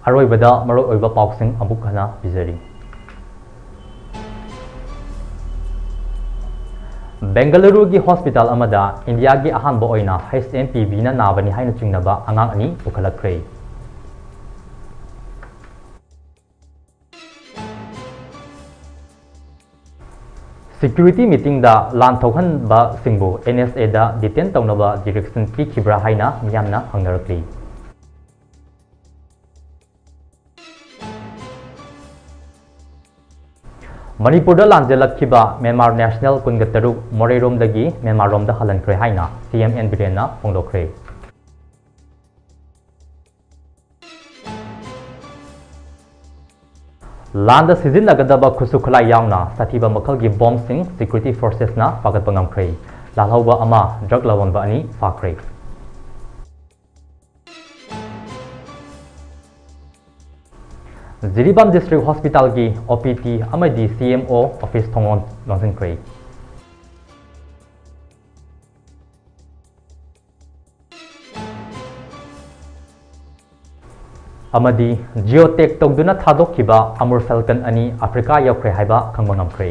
ꯑꯔꯣꯏꯕꯗ ꯃꯔꯨꯑꯣꯏꯕ ꯄꯥꯎꯁꯤꯡ ꯑꯃꯨꯛ ꯍꯟꯅ ꯄꯤꯖꯔꯤ꯫ ꯕꯦꯡꯒꯂꯨꯔꯨꯒꯤ hospital ꯑꯃꯗ ꯏꯟꯗꯤꯌꯥꯒꯤ ꯑꯍꯥꯟꯕ ꯑꯣꯏꯅ H M P Vꯅ ꯅꯥꯕꯅꯤ ꯍꯥꯏꯅ ꯆꯤꯡꯅꯕ ꯑꯉꯥꯡ ꯑꯅꯤ ꯄꯨꯈꯠꯂꯛꯈ꯭ꯔꯦ꯫ Security meetingꯗ ꯂꯥꯟ ꯊꯣꯛꯍꯟꯕꯁꯤꯡꯕꯨ N S Aꯗ detain ꯇꯧꯅꯕ direction ꯄꯤꯈꯤꯕ꯭ꯔꯥ ꯍꯥꯏꯅ ꯃꯤꯌꯥꯝꯅ ꯍꯪꯅꯔꯛꯂꯤ꯫ ꯃꯅꯤꯄꯨꯔꯗ ꯂꯥꯟꯖꯦꯜꯂꯛꯈꯤꯕ ꯃ꯭ꯌꯥꯟꯃꯥꯔ national ꯀꯨꯟꯒ ꯇꯔꯨꯛ ꯃꯣꯔꯦꯔꯣꯝꯗꯒꯤ ꯃ꯭ꯌꯥꯟꯃꯥꯔꯔꯣꯝꯗ ꯍꯜꯍꯟꯈ꯭ꯔꯦ ꯍꯥꯏꯅ C M N ꯕꯤꯔꯦꯟꯅ ꯐꯣꯡꯗꯣꯛꯈ꯭ꯔꯦ꯫ ꯂꯥꯟꯗ ꯁꯤꯖꯤꯟꯅꯒꯗꯕ ꯈꯨꯠꯁꯨ ꯈꯨꯠꯂꯥꯏ ꯌꯥꯎꯅ ꯁꯥꯊꯤꯕ ꯃꯈꯜꯒꯤ ꯕꯣꯝꯁꯤꯡ security forcesꯅ ꯐꯥꯒꯠꯄ ꯉꯝꯈ꯭ꯔꯦ꯫ ꯂꯥꯜꯍꯧꯕ ꯑꯃ, drug ꯂꯂꯣꯟꯕ ꯑꯅꯤ ꯐꯥꯈ꯭ꯔꯦ꯫ Jiribam District Hospitalꯒꯤ O P D ꯑꯃꯗꯤ C M O office ꯊꯣꯡ ꯂꯣꯟꯁꯤꯟꯈ꯭ꯔꯦ꯫ ꯑꯃꯗꯤ geotag ꯇꯧꯗꯨꯅ ꯊꯥꯗꯣꯛꯈꯤꯕ Amur Falcon ꯑꯅꯤ ꯑꯐ꯭ꯔꯤꯀꯥ ꯌꯧꯈ꯭ꯔꯦ ꯍꯥꯏꯕ ꯈꯪꯕ ꯉꯝꯈ꯭ꯔꯦ꯫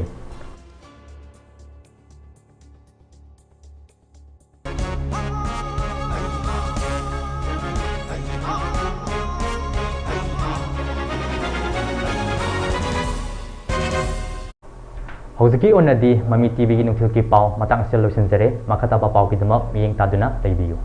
ꯍꯧꯖꯤꯛꯀꯤ ꯑꯣꯏꯅꯗꯤ ꯃꯃꯤ ꯇꯤꯚꯤꯒꯤ ꯅꯨꯡꯊꯤꯜꯒꯤ ꯄꯥꯎ ꯃꯇꯥꯡ ꯑꯁꯤꯗ ꯂꯣꯏꯁꯤꯟꯖꯔꯦ꯫ ꯃꯈꯥ ꯇꯥꯕ ꯄꯥꯎꯒꯤꯗꯃꯛ ꯃꯤꯠꯌꯦꯡ ꯇꯥꯗꯨꯅ ꯂꯩꯕꯤꯌꯨ꯫